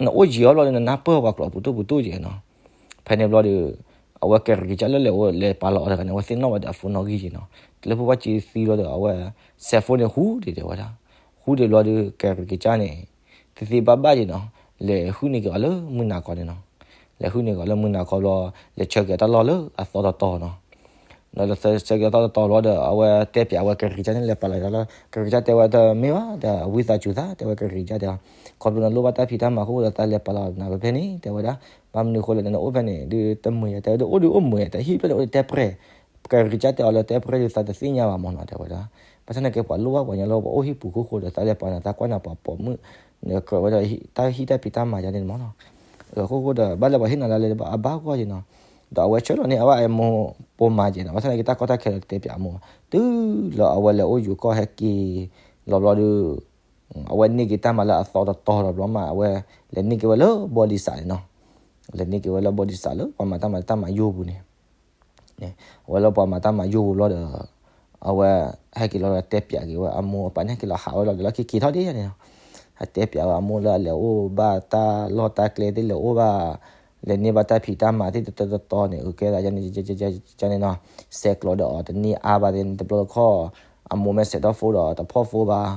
နအိၣ်ယံာ်အီၤဘျီဒီး နနၢ်ပၢၢ်ပှၤကျိာ်ပူၤတိၢ်ပူၤတိၢ်က့ၤနီၤ ဖဲန့ၣ်ဘျီဒီး အဝဲကဲရံၤကစၢ်လၢလဲၤအိၣ်လဲၤပာ်လီၤအီၤတဂၤန့ၣ် အဝဲသ့ၣ်နီၣ်ဝဲဒီးအဖိနီၣ်ဂံၢ်က့ၤနီၤ တုၤလၢဖုပှၢ်ကၠံသံဘျီဒီး အဝဲ စဲးဖိန့ၣ်ဟူဒံးတဲဝဲဒၣ် ဟူဒံးဘျီဒီး ကဲရံၤကစၢ်န့ၣ် သ့သ့ဘၣ်ဘၣ်က့ၤနီၤ လဲၤဟုၣ်န့ၢ်က့ၤအီၤလၢမုၢ်နၤခီန့ၣ်နီၤ လဲၤဟုၣ်န့ၢ်က့ၤအီၤလၢမုၢ်နၤခီဘျီ လဲၤဆှၢက့ၤတၢ်လီၢ်လၢအသီတတီၤနီၤ ဒီးဆၢက့ၤအသီတတီၤလီၤဒီး အဝဲတဲပၠးဝဲကဲရံၤကစၢ်န့ၣ် လဲၤပာ်လီၤတၢ်လီၢ် ကဲရံၤကစၢ်တဲဝဲတမ့ၢ်ဘၣ် ဒီးဝံသးစူၤသး တဲဝဲကဲရံၤကစၢ်တဲ ခီဖျိနလိၣ်ဘၣ်တၢ်ဖံးတၢ်မၤအဃိဒီး သးလဲၤပာ်လီၤနၤဖဲဖဲန့ၣ် တဲဝဲဒၣ် ဘၣ်မနုၤအဃိလဲၣ် နအိၣ်ဖဲန့ၣ် ဒုးတမုာ်ယၤ တဲဝဲဒၣ်အိၣ်ဒုးအိၣ်မုာ်ယၤ တၢ်ဟံၣ်ဖျၢၣ်န့ၣ်အိၣ်ဒီးတဲပှဲၤ ကဲရံၤကစၢ်တဲအီၤလၢတဲပှဲၤဒီး သးတသ့ၣ်ညါဘၣ်မ့ၢ်နီၤ တဲဝဲဒၣ် ဘၣ်ဆၣ်သနာ်က့ ပှၤလိၣ်ဘၣ်ပှၤညီလၢပှၤအိၣ်ဟံၣ်ပူၤဃိဃိဒီး သးလဲၤပာ်နၤ သးကွၢ်နၤပှၤပိာ်မုၣ် နကြၢးဝဲဒၣ်တၢ်ဟံၣ်တၢ်ဖံးတၢ်မၤယၤန့ၣ်မ့ၢ်နီၤ အဃိဃိဒီး ဘၣ်လၢပှၤဟ့ၣ်နၤလၢလဲၤတဘၣ်အဘၣ်ဂီၢ်က့နီၤ, ဒီးအဝဲဆၢလီၤန့ၢ်အဘၣ်အမိၢ်ပိာ်မၤကဲနီၤ, ဘၣ်ဆၣ်သနာ်က့တၢ်ကီတၢ်ခဲဒီးတဲပၠးအမိၢ်, တုၤလၢအဝဲလဲၤအိၣ်ယူၤကီၢ်ဟဲက့ၤလီၤဘျီဒီး အဝဲန့ၢ်က့ၤတၢ်မၤလၢအသီတတီၤလီၤဘျီမး အဝဲလဲၤန့ၢ်က့ၤဝဲလၢဘီဒံစးန့ၣ်နီၤ, လဲၤန့ၢ်က့ၤဝဲလၢဘီဒံစးလၢပှၤမၤတၢ်မၤတၢ်မၤယိၢ်ပူၤန့ၣ် အဝဲလၢပှၤမၤတၢ်မၤယိၢ်ပူၤဘျီဒီး အဝဲဟဲက့ၤလီၤဒီးတဲပၠးက့ၤဝဲအမိၢ်အပၢ်န့ၣ် ဟဲက့ၤလီၤဟးဝဲလီၤဒီးလၢခံက့ၤထီၣ်ဒ်န့ၣ်နီၤ, ဟဲတဲပၠးဝဲအမိၢ်လၢအလဲၤအိၣ်ဘၣ်တၢ်လီၢ်တၢ်ကျဲသ့ၣ်လဲၤအိၣ်ဘၣ် လဲၤန့ၢ်ဘၣ်တၢ်ဖံးတၢ်မၤသ့ၣ်တတီၤတတီၤန့ၣ် အကဲသးန့ၣ် န့ၣ်နီၤ, ဆဲးကျိးဒီးအီၤတန့ၢ်အါဘၣ်သ့ၣ်န့ၣ် တဘျီတခီၣ် အမိၢ်မ့ၢ်ဆဲးထီၣ်ဖိဒီးတဖီၣ်ဖိဘၣ်,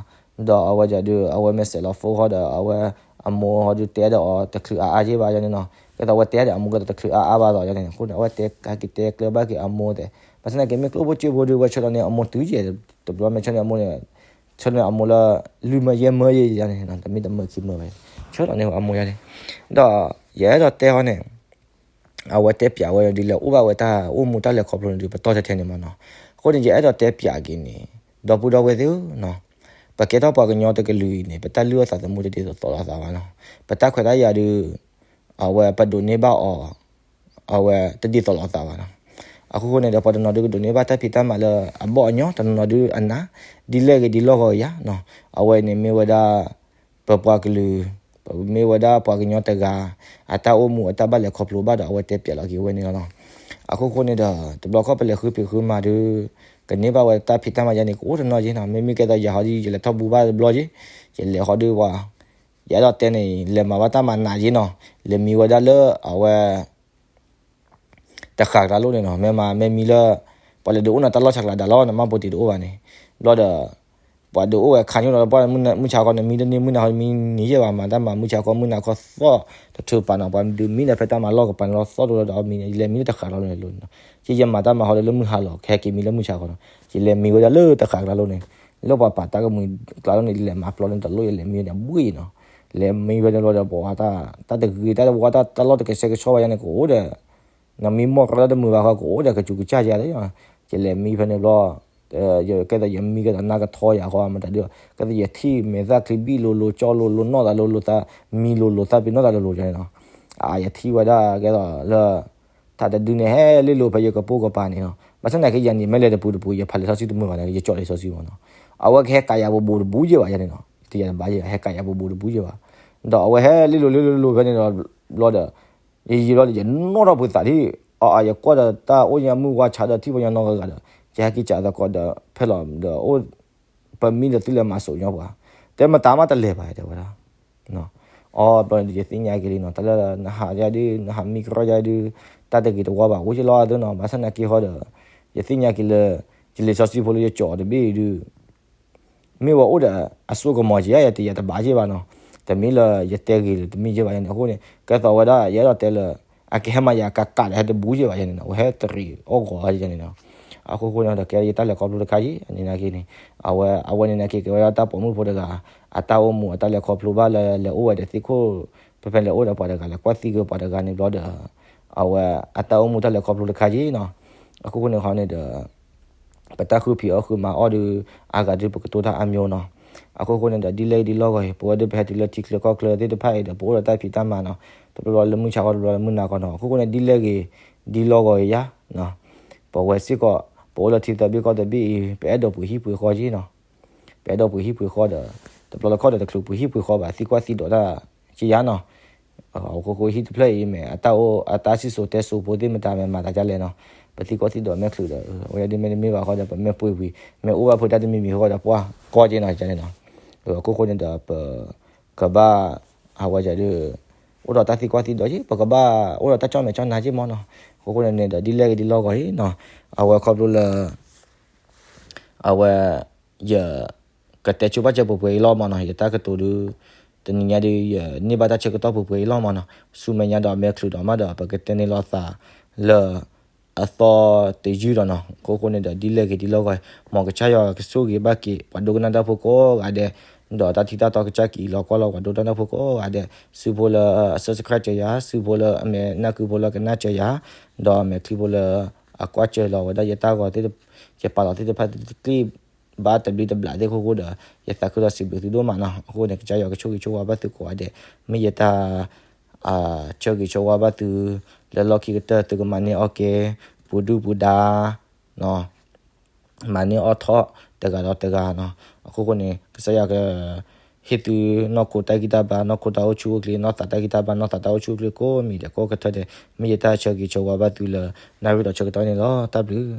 ဒီးအဝဲဒုး အဝဲမ့ၢ်ဆဲးလီၤဖိဃီဒီး အဝဲအမိၢ်ဟီဒုးတဲဒီးအီၤတချုးအါအါယ့ၢ်ဘၣ်ယန့ၣ်နီၤ, ကဲသးအဝဲတဲဒီးအမိၢ်ကဲသးတချုးအါအါဘၣ်သီယန့ၣ် အဃိန့ၣ် အဝဲတဲကက့ၤတဲကျၢၤဘၣ်က့ၤအမိၢ်သ့ၣ်, ဘၣ်ဆၣ်သနာ်က့မ့ၢ်ကျိၣ်ဖိစ့ဖိဒုး အဝဲဆၢလီၤန့ၢ်အမိၢ်တုၤယဲၢ် တဘျီမ့ၢ်ဆၢန့ၢ်အမိၢ်န့ၣ် ဆၢန့ၢ်အမိၢ်လၢ လွံၢ်မၢယဲၢ်မၢယဲၢ်ယန့ၣ် တမ့ၢ်တမၢခံမၢဘၣ်, ဆၢလီၤန့ၢ်အမိၢ်ယန့ၣ်, ဒီးယအဲၣ်ဒိးတဲဃီန့ၣ် အဝဲတဲပၠးဝဲဒ်လဲၣ် အိၣ်ဘၣ်ဝဲတၢ်အိၣ်မူတၢ်လဲၤခီဖျိန့ၣ်ဒုး ပတီၢ်ထဲထဲန့ၣ်မးနီၤ, အဃိန့ၣ် ယအဲၣ်ဒိးတဲပၠးက့ၤန့ၣ် ဒီပုၢ်ဒီဝဲၢ်သ့ၣ်ဧၢနီၤ, ပကဲထီၣ်ပှၤကညီတကလုာ်အံၤန့ၣ် ပတၢ်လုၢ်အီၣ်သးသမူတဒ်သိးသိးလိာ်သးဘၣ်နီၤ, ပတၢ်ခွဲးတၢ်ယာ်ဒုး အဝဲပဒိးန့ၢ်ဘၣ်အီၤ အဝဲတဒ်သိးလိာ်သးဘၣ်နီၤ, အဃိဃိန့ၣ်ဒီး ပှၤတနီၤဒုးကဒိးန့ၢ်ဘၣ်တၢ်ဖံးတၢ်မၤလၢအဘီၣ်အညီ တနီၤနီၤဒုးအနး, ဒ်လဲၣ်ဂ့ၤဒ်လဲၣ်ဂ့ၤယၤနီၤ, အဝဲန့ၣ်မ့ၢ်ဝဲဒၣ် ပပှၤကလုာ် ပမ့ၢ်ဝဲဒၣ်ပှၤကညီတဂၤ အတၢ်အိၣ်မူအတၢ်ဘၣ်လဲၤခီဖျိဘၣ်ဒီး အဝဲတဲပၠးလီၤက့ၤဝဲန့ၣ်လီၤနီၤ, အဃိဃိန့ၣ်ဒီး တဘျီခီၣ်ပလဲၤဃုဖံးဃုမၤဒုး ကန့ၢ်ဘၣ်ဝဲတၢ်ဖံးတၢ်မၤယါန့ၣ် ကအိၣ်တနီၤယ့နီၤ, မ့မ့ၢ်ကဲသးယၤဟီဒ် ယလဲၤထီၣ်ဘူးဘၣ်တဘျီယ့, ယလဲၤဟီဒုးပှၤ ယအဲၣ်ဒိးတဲန့ၣ် လဲၤမၤဘၣ်တၢ်မၤနးယ့နီၤ, လဲၤမံဝဲဒၣ်လၢအဝဲ တဃာ်ကျါလိၣ်န့ၣ်နီၤ, မ့ၢ်မးမ့ၢ်မံလၢ ပှၤလဲၤဒုးအိၣ်နၤတၢ်လီၢ်ဆးကျးဒၣ်လီၤ နမ့ၢ်ပိာ်တံၤတအိၣ်ဘၣ်န့ၣ်, ဘျီဒီး ပှၤဒုးအိၣ်ဝဲခါညိၣ်လီၤ ပှၤမုၢ်ဆါခီန့ၣ် မံတန့ၢ်မုၢ်နၤခီ မံနံၤယဲၢ်ဘၣ် မၤတၢ်မၤမုၢ်ဆါခီ မုၢ်နၤခီသီၣ်တထၢပာ်နီၤ, ပှၤဒုးမံဒီးဖဲတၢ်မၤလီၢ်ကပၤန့ၣ်လီၤ သီၣ်တလိာ်ဒီးမံန့ၣ် ယလဲၤမံလၢတဃာ်ကျါလိၣ်န့ၣ်လိၣ်န့ၣ်နီၤ, ယဲယမၤတၢ်မၤဟီလၢလၢမုၢ်ဟါလီၤ ကဟဲက့ၤမံလၢမုၢ်ဆါခီနီၤ, ယလဲၤမံဝဲဒၣ်လၢတဃာ်ကျါလိၣ်န့ၣ်, လၢပှၤပာ်တၢ်ကမှံၤကျါလိၣ်န့ၣ် ယလဲၤမၤပျီလၢတလိၣ် ယလဲၤမံဝဲန့ၣ် ဘှံးနီၤ, လဲၤမံဝဲန့ၣ်ဘျီဒီး ပှၤတၢ်တဂ့ၤ တၢ်တဝါ တၢ်လီၢ်တကဆှဲကဆှီဘၣ်ယါန့ၣ် ကအိၣ်ဒီး နမ့ၢ်မီၢ်ကြၢးလၢတမုာ်ဘၣ်ဃီ ကအိၣ်ဒီးကစူၤကစၢ်ယါလၢ, ယလဲၤမံဖဲန့ၣ်ဘျီ, ကဲသိးယမံကဲသိးနါကထီယၤဃီ မတၤဒုး, ကဲသိးယထံၣ်မဲာ်သၣ်ချံဘံၣ်လိၤလိၤ ကၠီလိၤလိၤ နီၢ်သးလိၤလိၤ သးမံလိၤလိၤသးပ့ၤနီၣ်သးလိၤလိၤယါန့ၣ်နီၤ, အယထံၣ်ဝဲဒၣ်ကဲသိးလၢ တၢ်တဒုန့ၣ် ဟဲလ့လိၤဖဲယကပိာ်ကပၤန့ၣ်နီၤ, ဘၣ်ဆၣ်သနာ်က့ယၤန့ၣ် မ့ၢ်လဲၤတပူၤတပူၤ ယဖးလံာ်စီဆှံတမုာ်ဘၣ်န့ၣ် ယကၠီၣ်လံာ်စီဆှံမးနီၤ, အဝဲကဟဲကးယၤဘူးဘူးတဘူးယဲၢ်ဘၣ်ယါန့ၣ်နီၤ, တယၤတဘၣ်ယဲၢ် ဟဲကးယၤဘူးဘူးတဘူးယဲၢ်ဘၣ်, ဒီးအဝဲဟဲလ့လိၤလ့လိၤလ့လိၤဖဲန့ၣ်ဒီး ဘျီဒီး ယယံာ်ဘျီဒီး ယနီၣ်ထီၣ်ပှ့ၤသးဒ် အယကွၢ်ဒီးတၢ်အိၣ်ညါမုၢ်ဝါဆါဒီးထံၣ်ပှၤညီနီၢ်ဂၤဒီး ယဟဲက့ၤကးသကိးဒီးဖဲလီၤဒီး အိၣ် ပမံဒီးသုလဲၤမၤစိးညီပှၤ, တဲမတၤမးတလဲၤဘၣ် တဲဝဲဒၣ်, အီ ဘျီန့ၣ် ယသ့ၣ်ညါက့ၤလံနီၤ တၢ်လၢနဟးယါဒုး နဟးမံကရီယါဒုး တၢ်တဂ့ၤတဝါဘၣ် အိၣ်က့ၤလီၤအသိးနီၤ, ဘၣ်ဆၣ်သနာ်က့ဃီဒီး ယသ့ၣ်ညါက့ၤလၢ ယလံာ်စီဆှံဖိလၢယကၠီၣ်တဘ့ၣ်အံၤဒုး မ့ၢ်ဝဲအိၣ်ဒီးအစိကမီၤက့ၤဧါ ယတယၤတဘၣ်ယဲၢ်ဘၣ်နီၤ, တမ့ၢ်လၢယတဲဂ့ၤလၢတမ့ၢ်ယဲၢ်ဘၣ်ယါန့ၣ် အဃိန့ၣ် ကဲသိးဝဲဒၣ် ယအဲၣ်ဒိးတဲလၢ အကဟဲမၤယၤကးကးဒီးဟဲတဘူးယဲၢ်ဘၣ်ယါန့ၣ်နီၤ, အဝဲဟဲတရံးအီၣ်ဂီၤယါန့ၣ်နီၤ, အဃိဃိန့ၣ်ဒီး ကဲယတၢ်လဲၤခီဖျိတခါယံၤ အန့ၣ်နာ်က့န့ၣ် အဝဲ အဝဲန့ၣ်နာ်က့ ကဲဝဲဒၣ်တၢ်ပိာ်မုၣ်ဖိတဂၤ အတၢ်အိၣ်မူအတၢ်လဲၤခီဖျိဘၣ်လၢ လဲၤအိၣ်ဝဲဒီးသ့ၣ်ခိၣ် ဖဲဖဲလဲၤအိၣ်ဒီးပှၤတဂၤ လဲၤကွၢ်သံကွံာ်ပှၤတဂၤန့ၣ်ဘျီဒီး အဝဲအတၢ်အိၣ်မူတၢ်လဲၤခီဖျိတခါယံၤနီၤ, အဃိဃိန့ၣ်ဃီန့ၣ်ဒီး ပတၢ်ဃုဖံးအီၣ်ဃုမၤအီၣ်ဒုး အါဂၤဒုးပကတိၤတၢ်အါမျိၤနီၤ, အဃိဃိန့ၣ်ဒီး ဒ်လဲၣ်ဂ့ၤဒ်လဲၣ်ဂ့ၤ ပဝဲဒၣ်ပဟဲတုၤလၢထံချၢကီၢ်ချၢသ့ၣ်တဖၣ်အံၤဒီး ပအိၣ်ဒီးတၢ်ဖံးတၢ်မၤနီၤ, တဘျီဘျီလၢမုၢ်ဆါဃီ တဘျီလၢမုၢ်နၤဃီနီၤ, အဃိဃိန့ၣ် ဒ်လဲၣ်ဂ့ၤဒ်လဲၣ်ဂ့ၤယါ ပဝဲစ့ၢ်ကီး ပအိၣ်လၢထံသးဘ့ၣ်ကီၢ်သးဘ့ၣ်အံၤ ပအဲၣ်ဒိးပှ့ၤဟံၣ်ပှ့ၤဃီယံၤနီၤ, ပအဲၣ်ဒိးပှ့ၤဟံၣ်ပှ့ၤဃီဒီး တဘျီလၢခီၣ်ဒီးတချုးပှ့ၤဟံၣ်ပှ့ၤဃီဘၣ် သံကွၢ်သံဒိးတၢ်ကယါနီၤ, အဃိဃိဟံၣ်တဖျၢၣ်အံၤမ့ၢ် အတၢ်အိၣ်အတၢ်စံၣ်စိၤတဲစိၤဖိသ့ၣ်မတၤမ့ၢ်မၤသးဒ်လဲၣ်နီၤ, ပသံကွၢ်သံဒိးမဲာ်ချုးဒီး အဝဲဒ်မ့ၢ်တမ့ၢ်ဘၣ်ဃီဒီး ပမ့ၢ်ပှ့ၤဝံၤ မ့ၢ်အိၣ်ဘၣ်ဖိတၢ်တမံၤမံၤဃီဒီး ပှၤကီက့ၤနီၤန့ၣ်နီၤ, အဃိဃိန့ၣ်ဒီး ပ ကဘၣ် အဝဲဒၣ်ဒုး အိၣ်ဒီးတၢ်သံကွၢ်သံဒိးက့ၤ ပကဘၣ်အိၣ်ဒီးတၢ်ကၠီၣ်မဲာ်ကၠီၣ်နါက့ၤမးနီၤ, အဃိဃိန့ၣ်န့ၣ်ဒီး ဒ်လဲၣ်ဂ့ၤဒ်လဲၣ်ဂ့ၤနီၤ, အဝဲခီဖျိလၢ အဝဲ ယ ကတဲဆိဘၣ်စၢၤပှဲၤပှဲၤအံၤလီၤမးနီၤ, ယတၢ်ကတိၤဒုး တနံၤညါဒုး ယန့ၢ်ဘၣ်တၢ်ဆၢကတီၢ်ပှဲၤပှဲၤအံၤလီၤမးနီၤ, ဆူမဲာ်ညါဒီးမဲာ်ချုးဒီးမးဒီး ပကတဲန့ၢ်လိာ်သးလၢ အသီတယုၢ်ဒီးနီၤ, အဃိဃိန့ၣ်ဒီး ဒ်လဲၣ်ဂ့ၤဒ်လဲၣ်ဂ့ၤ, မ်ကစၢ်ယွၤကဆိၣ်ဂ့ၤဘၣ်က့ၤ ပှၤဒိကနၣ်တၢ်ဖိကိးဂၤဒဲး, ဒီးတၢ်ထံတၢ်တီကစၢ်က့ၤလီၤကွၢ်လီၤ ပှၤဒိကနၣ်တၢ်ဖိကိးဂၤဒဲး, စုဖိလၢအ subscribe စၢၤယၤ, စုဖိလၢအမဲာ်နၢ်ကုဖိလၢကနၣ်စၢၤယၤ, ဒီးအမဲာ်ချံဖိလၢအကွၢ်စၢၤလီၤဝဲဒၣ်ယတၢ်ဂီၤသ့ၣ်တဖၣ်, ယပာ်လီၤသ့ၣ်တဖၣ်တကျ့ၢ်ဘၣ်တဘျံးတဘျးသ့ၣ်အဃိဃိဒီး ယသးခုဒီးစံးဘျုးသုဒိၣ်မးနီၤ, အဃိန့ၣ် ကစၢ်ယွၤကဆိၣ်ဂ့ၤဆိၣ်ဝါဘၣ်သုကိးဂၤဒဲး, မ့ၢ်ယတၢ် ဆၢဂ့ၤဆၢဝါဘၣ်သု, လၢလီၢ်ခံကတၢၢ်သုကမၤန့ၢ်အီၣ်ကဲ ပူၤဒုၣ်ပူၤဒါ မၤန့ၢ်အီၣ်ထီၣ်တဂၤဒီးတဂၤနီၤ. အခိၣ်ဃိန့ၣ် ကစၢ်ယွၤက ဟ့ၣ်သုနီၢ်ခိတၢ်ဂံၢ်တၢ်ဘါ, နီၢ်ခိတၢ်အိၣ်ဆူၣ်အိၣ်ချ့, နီၢ်သးတၢ်ဂံၢ်တၢ်ဘါ, နီၢ်သးတၢ်အိၣ်ဆူၣ်အိၣ်ချ့ကိးမံၤဒဲးကိးကတၢၢ်ဒဲး, မ့ၢ်ယတၢ်ဆၢဂ့ၤဆၢဝါဘၣ်သုလၢ နၣ်ရံၣ်ဒီးဆၢကတီၢ်န့ၣ်လီၤ. တၢ်ဘျုး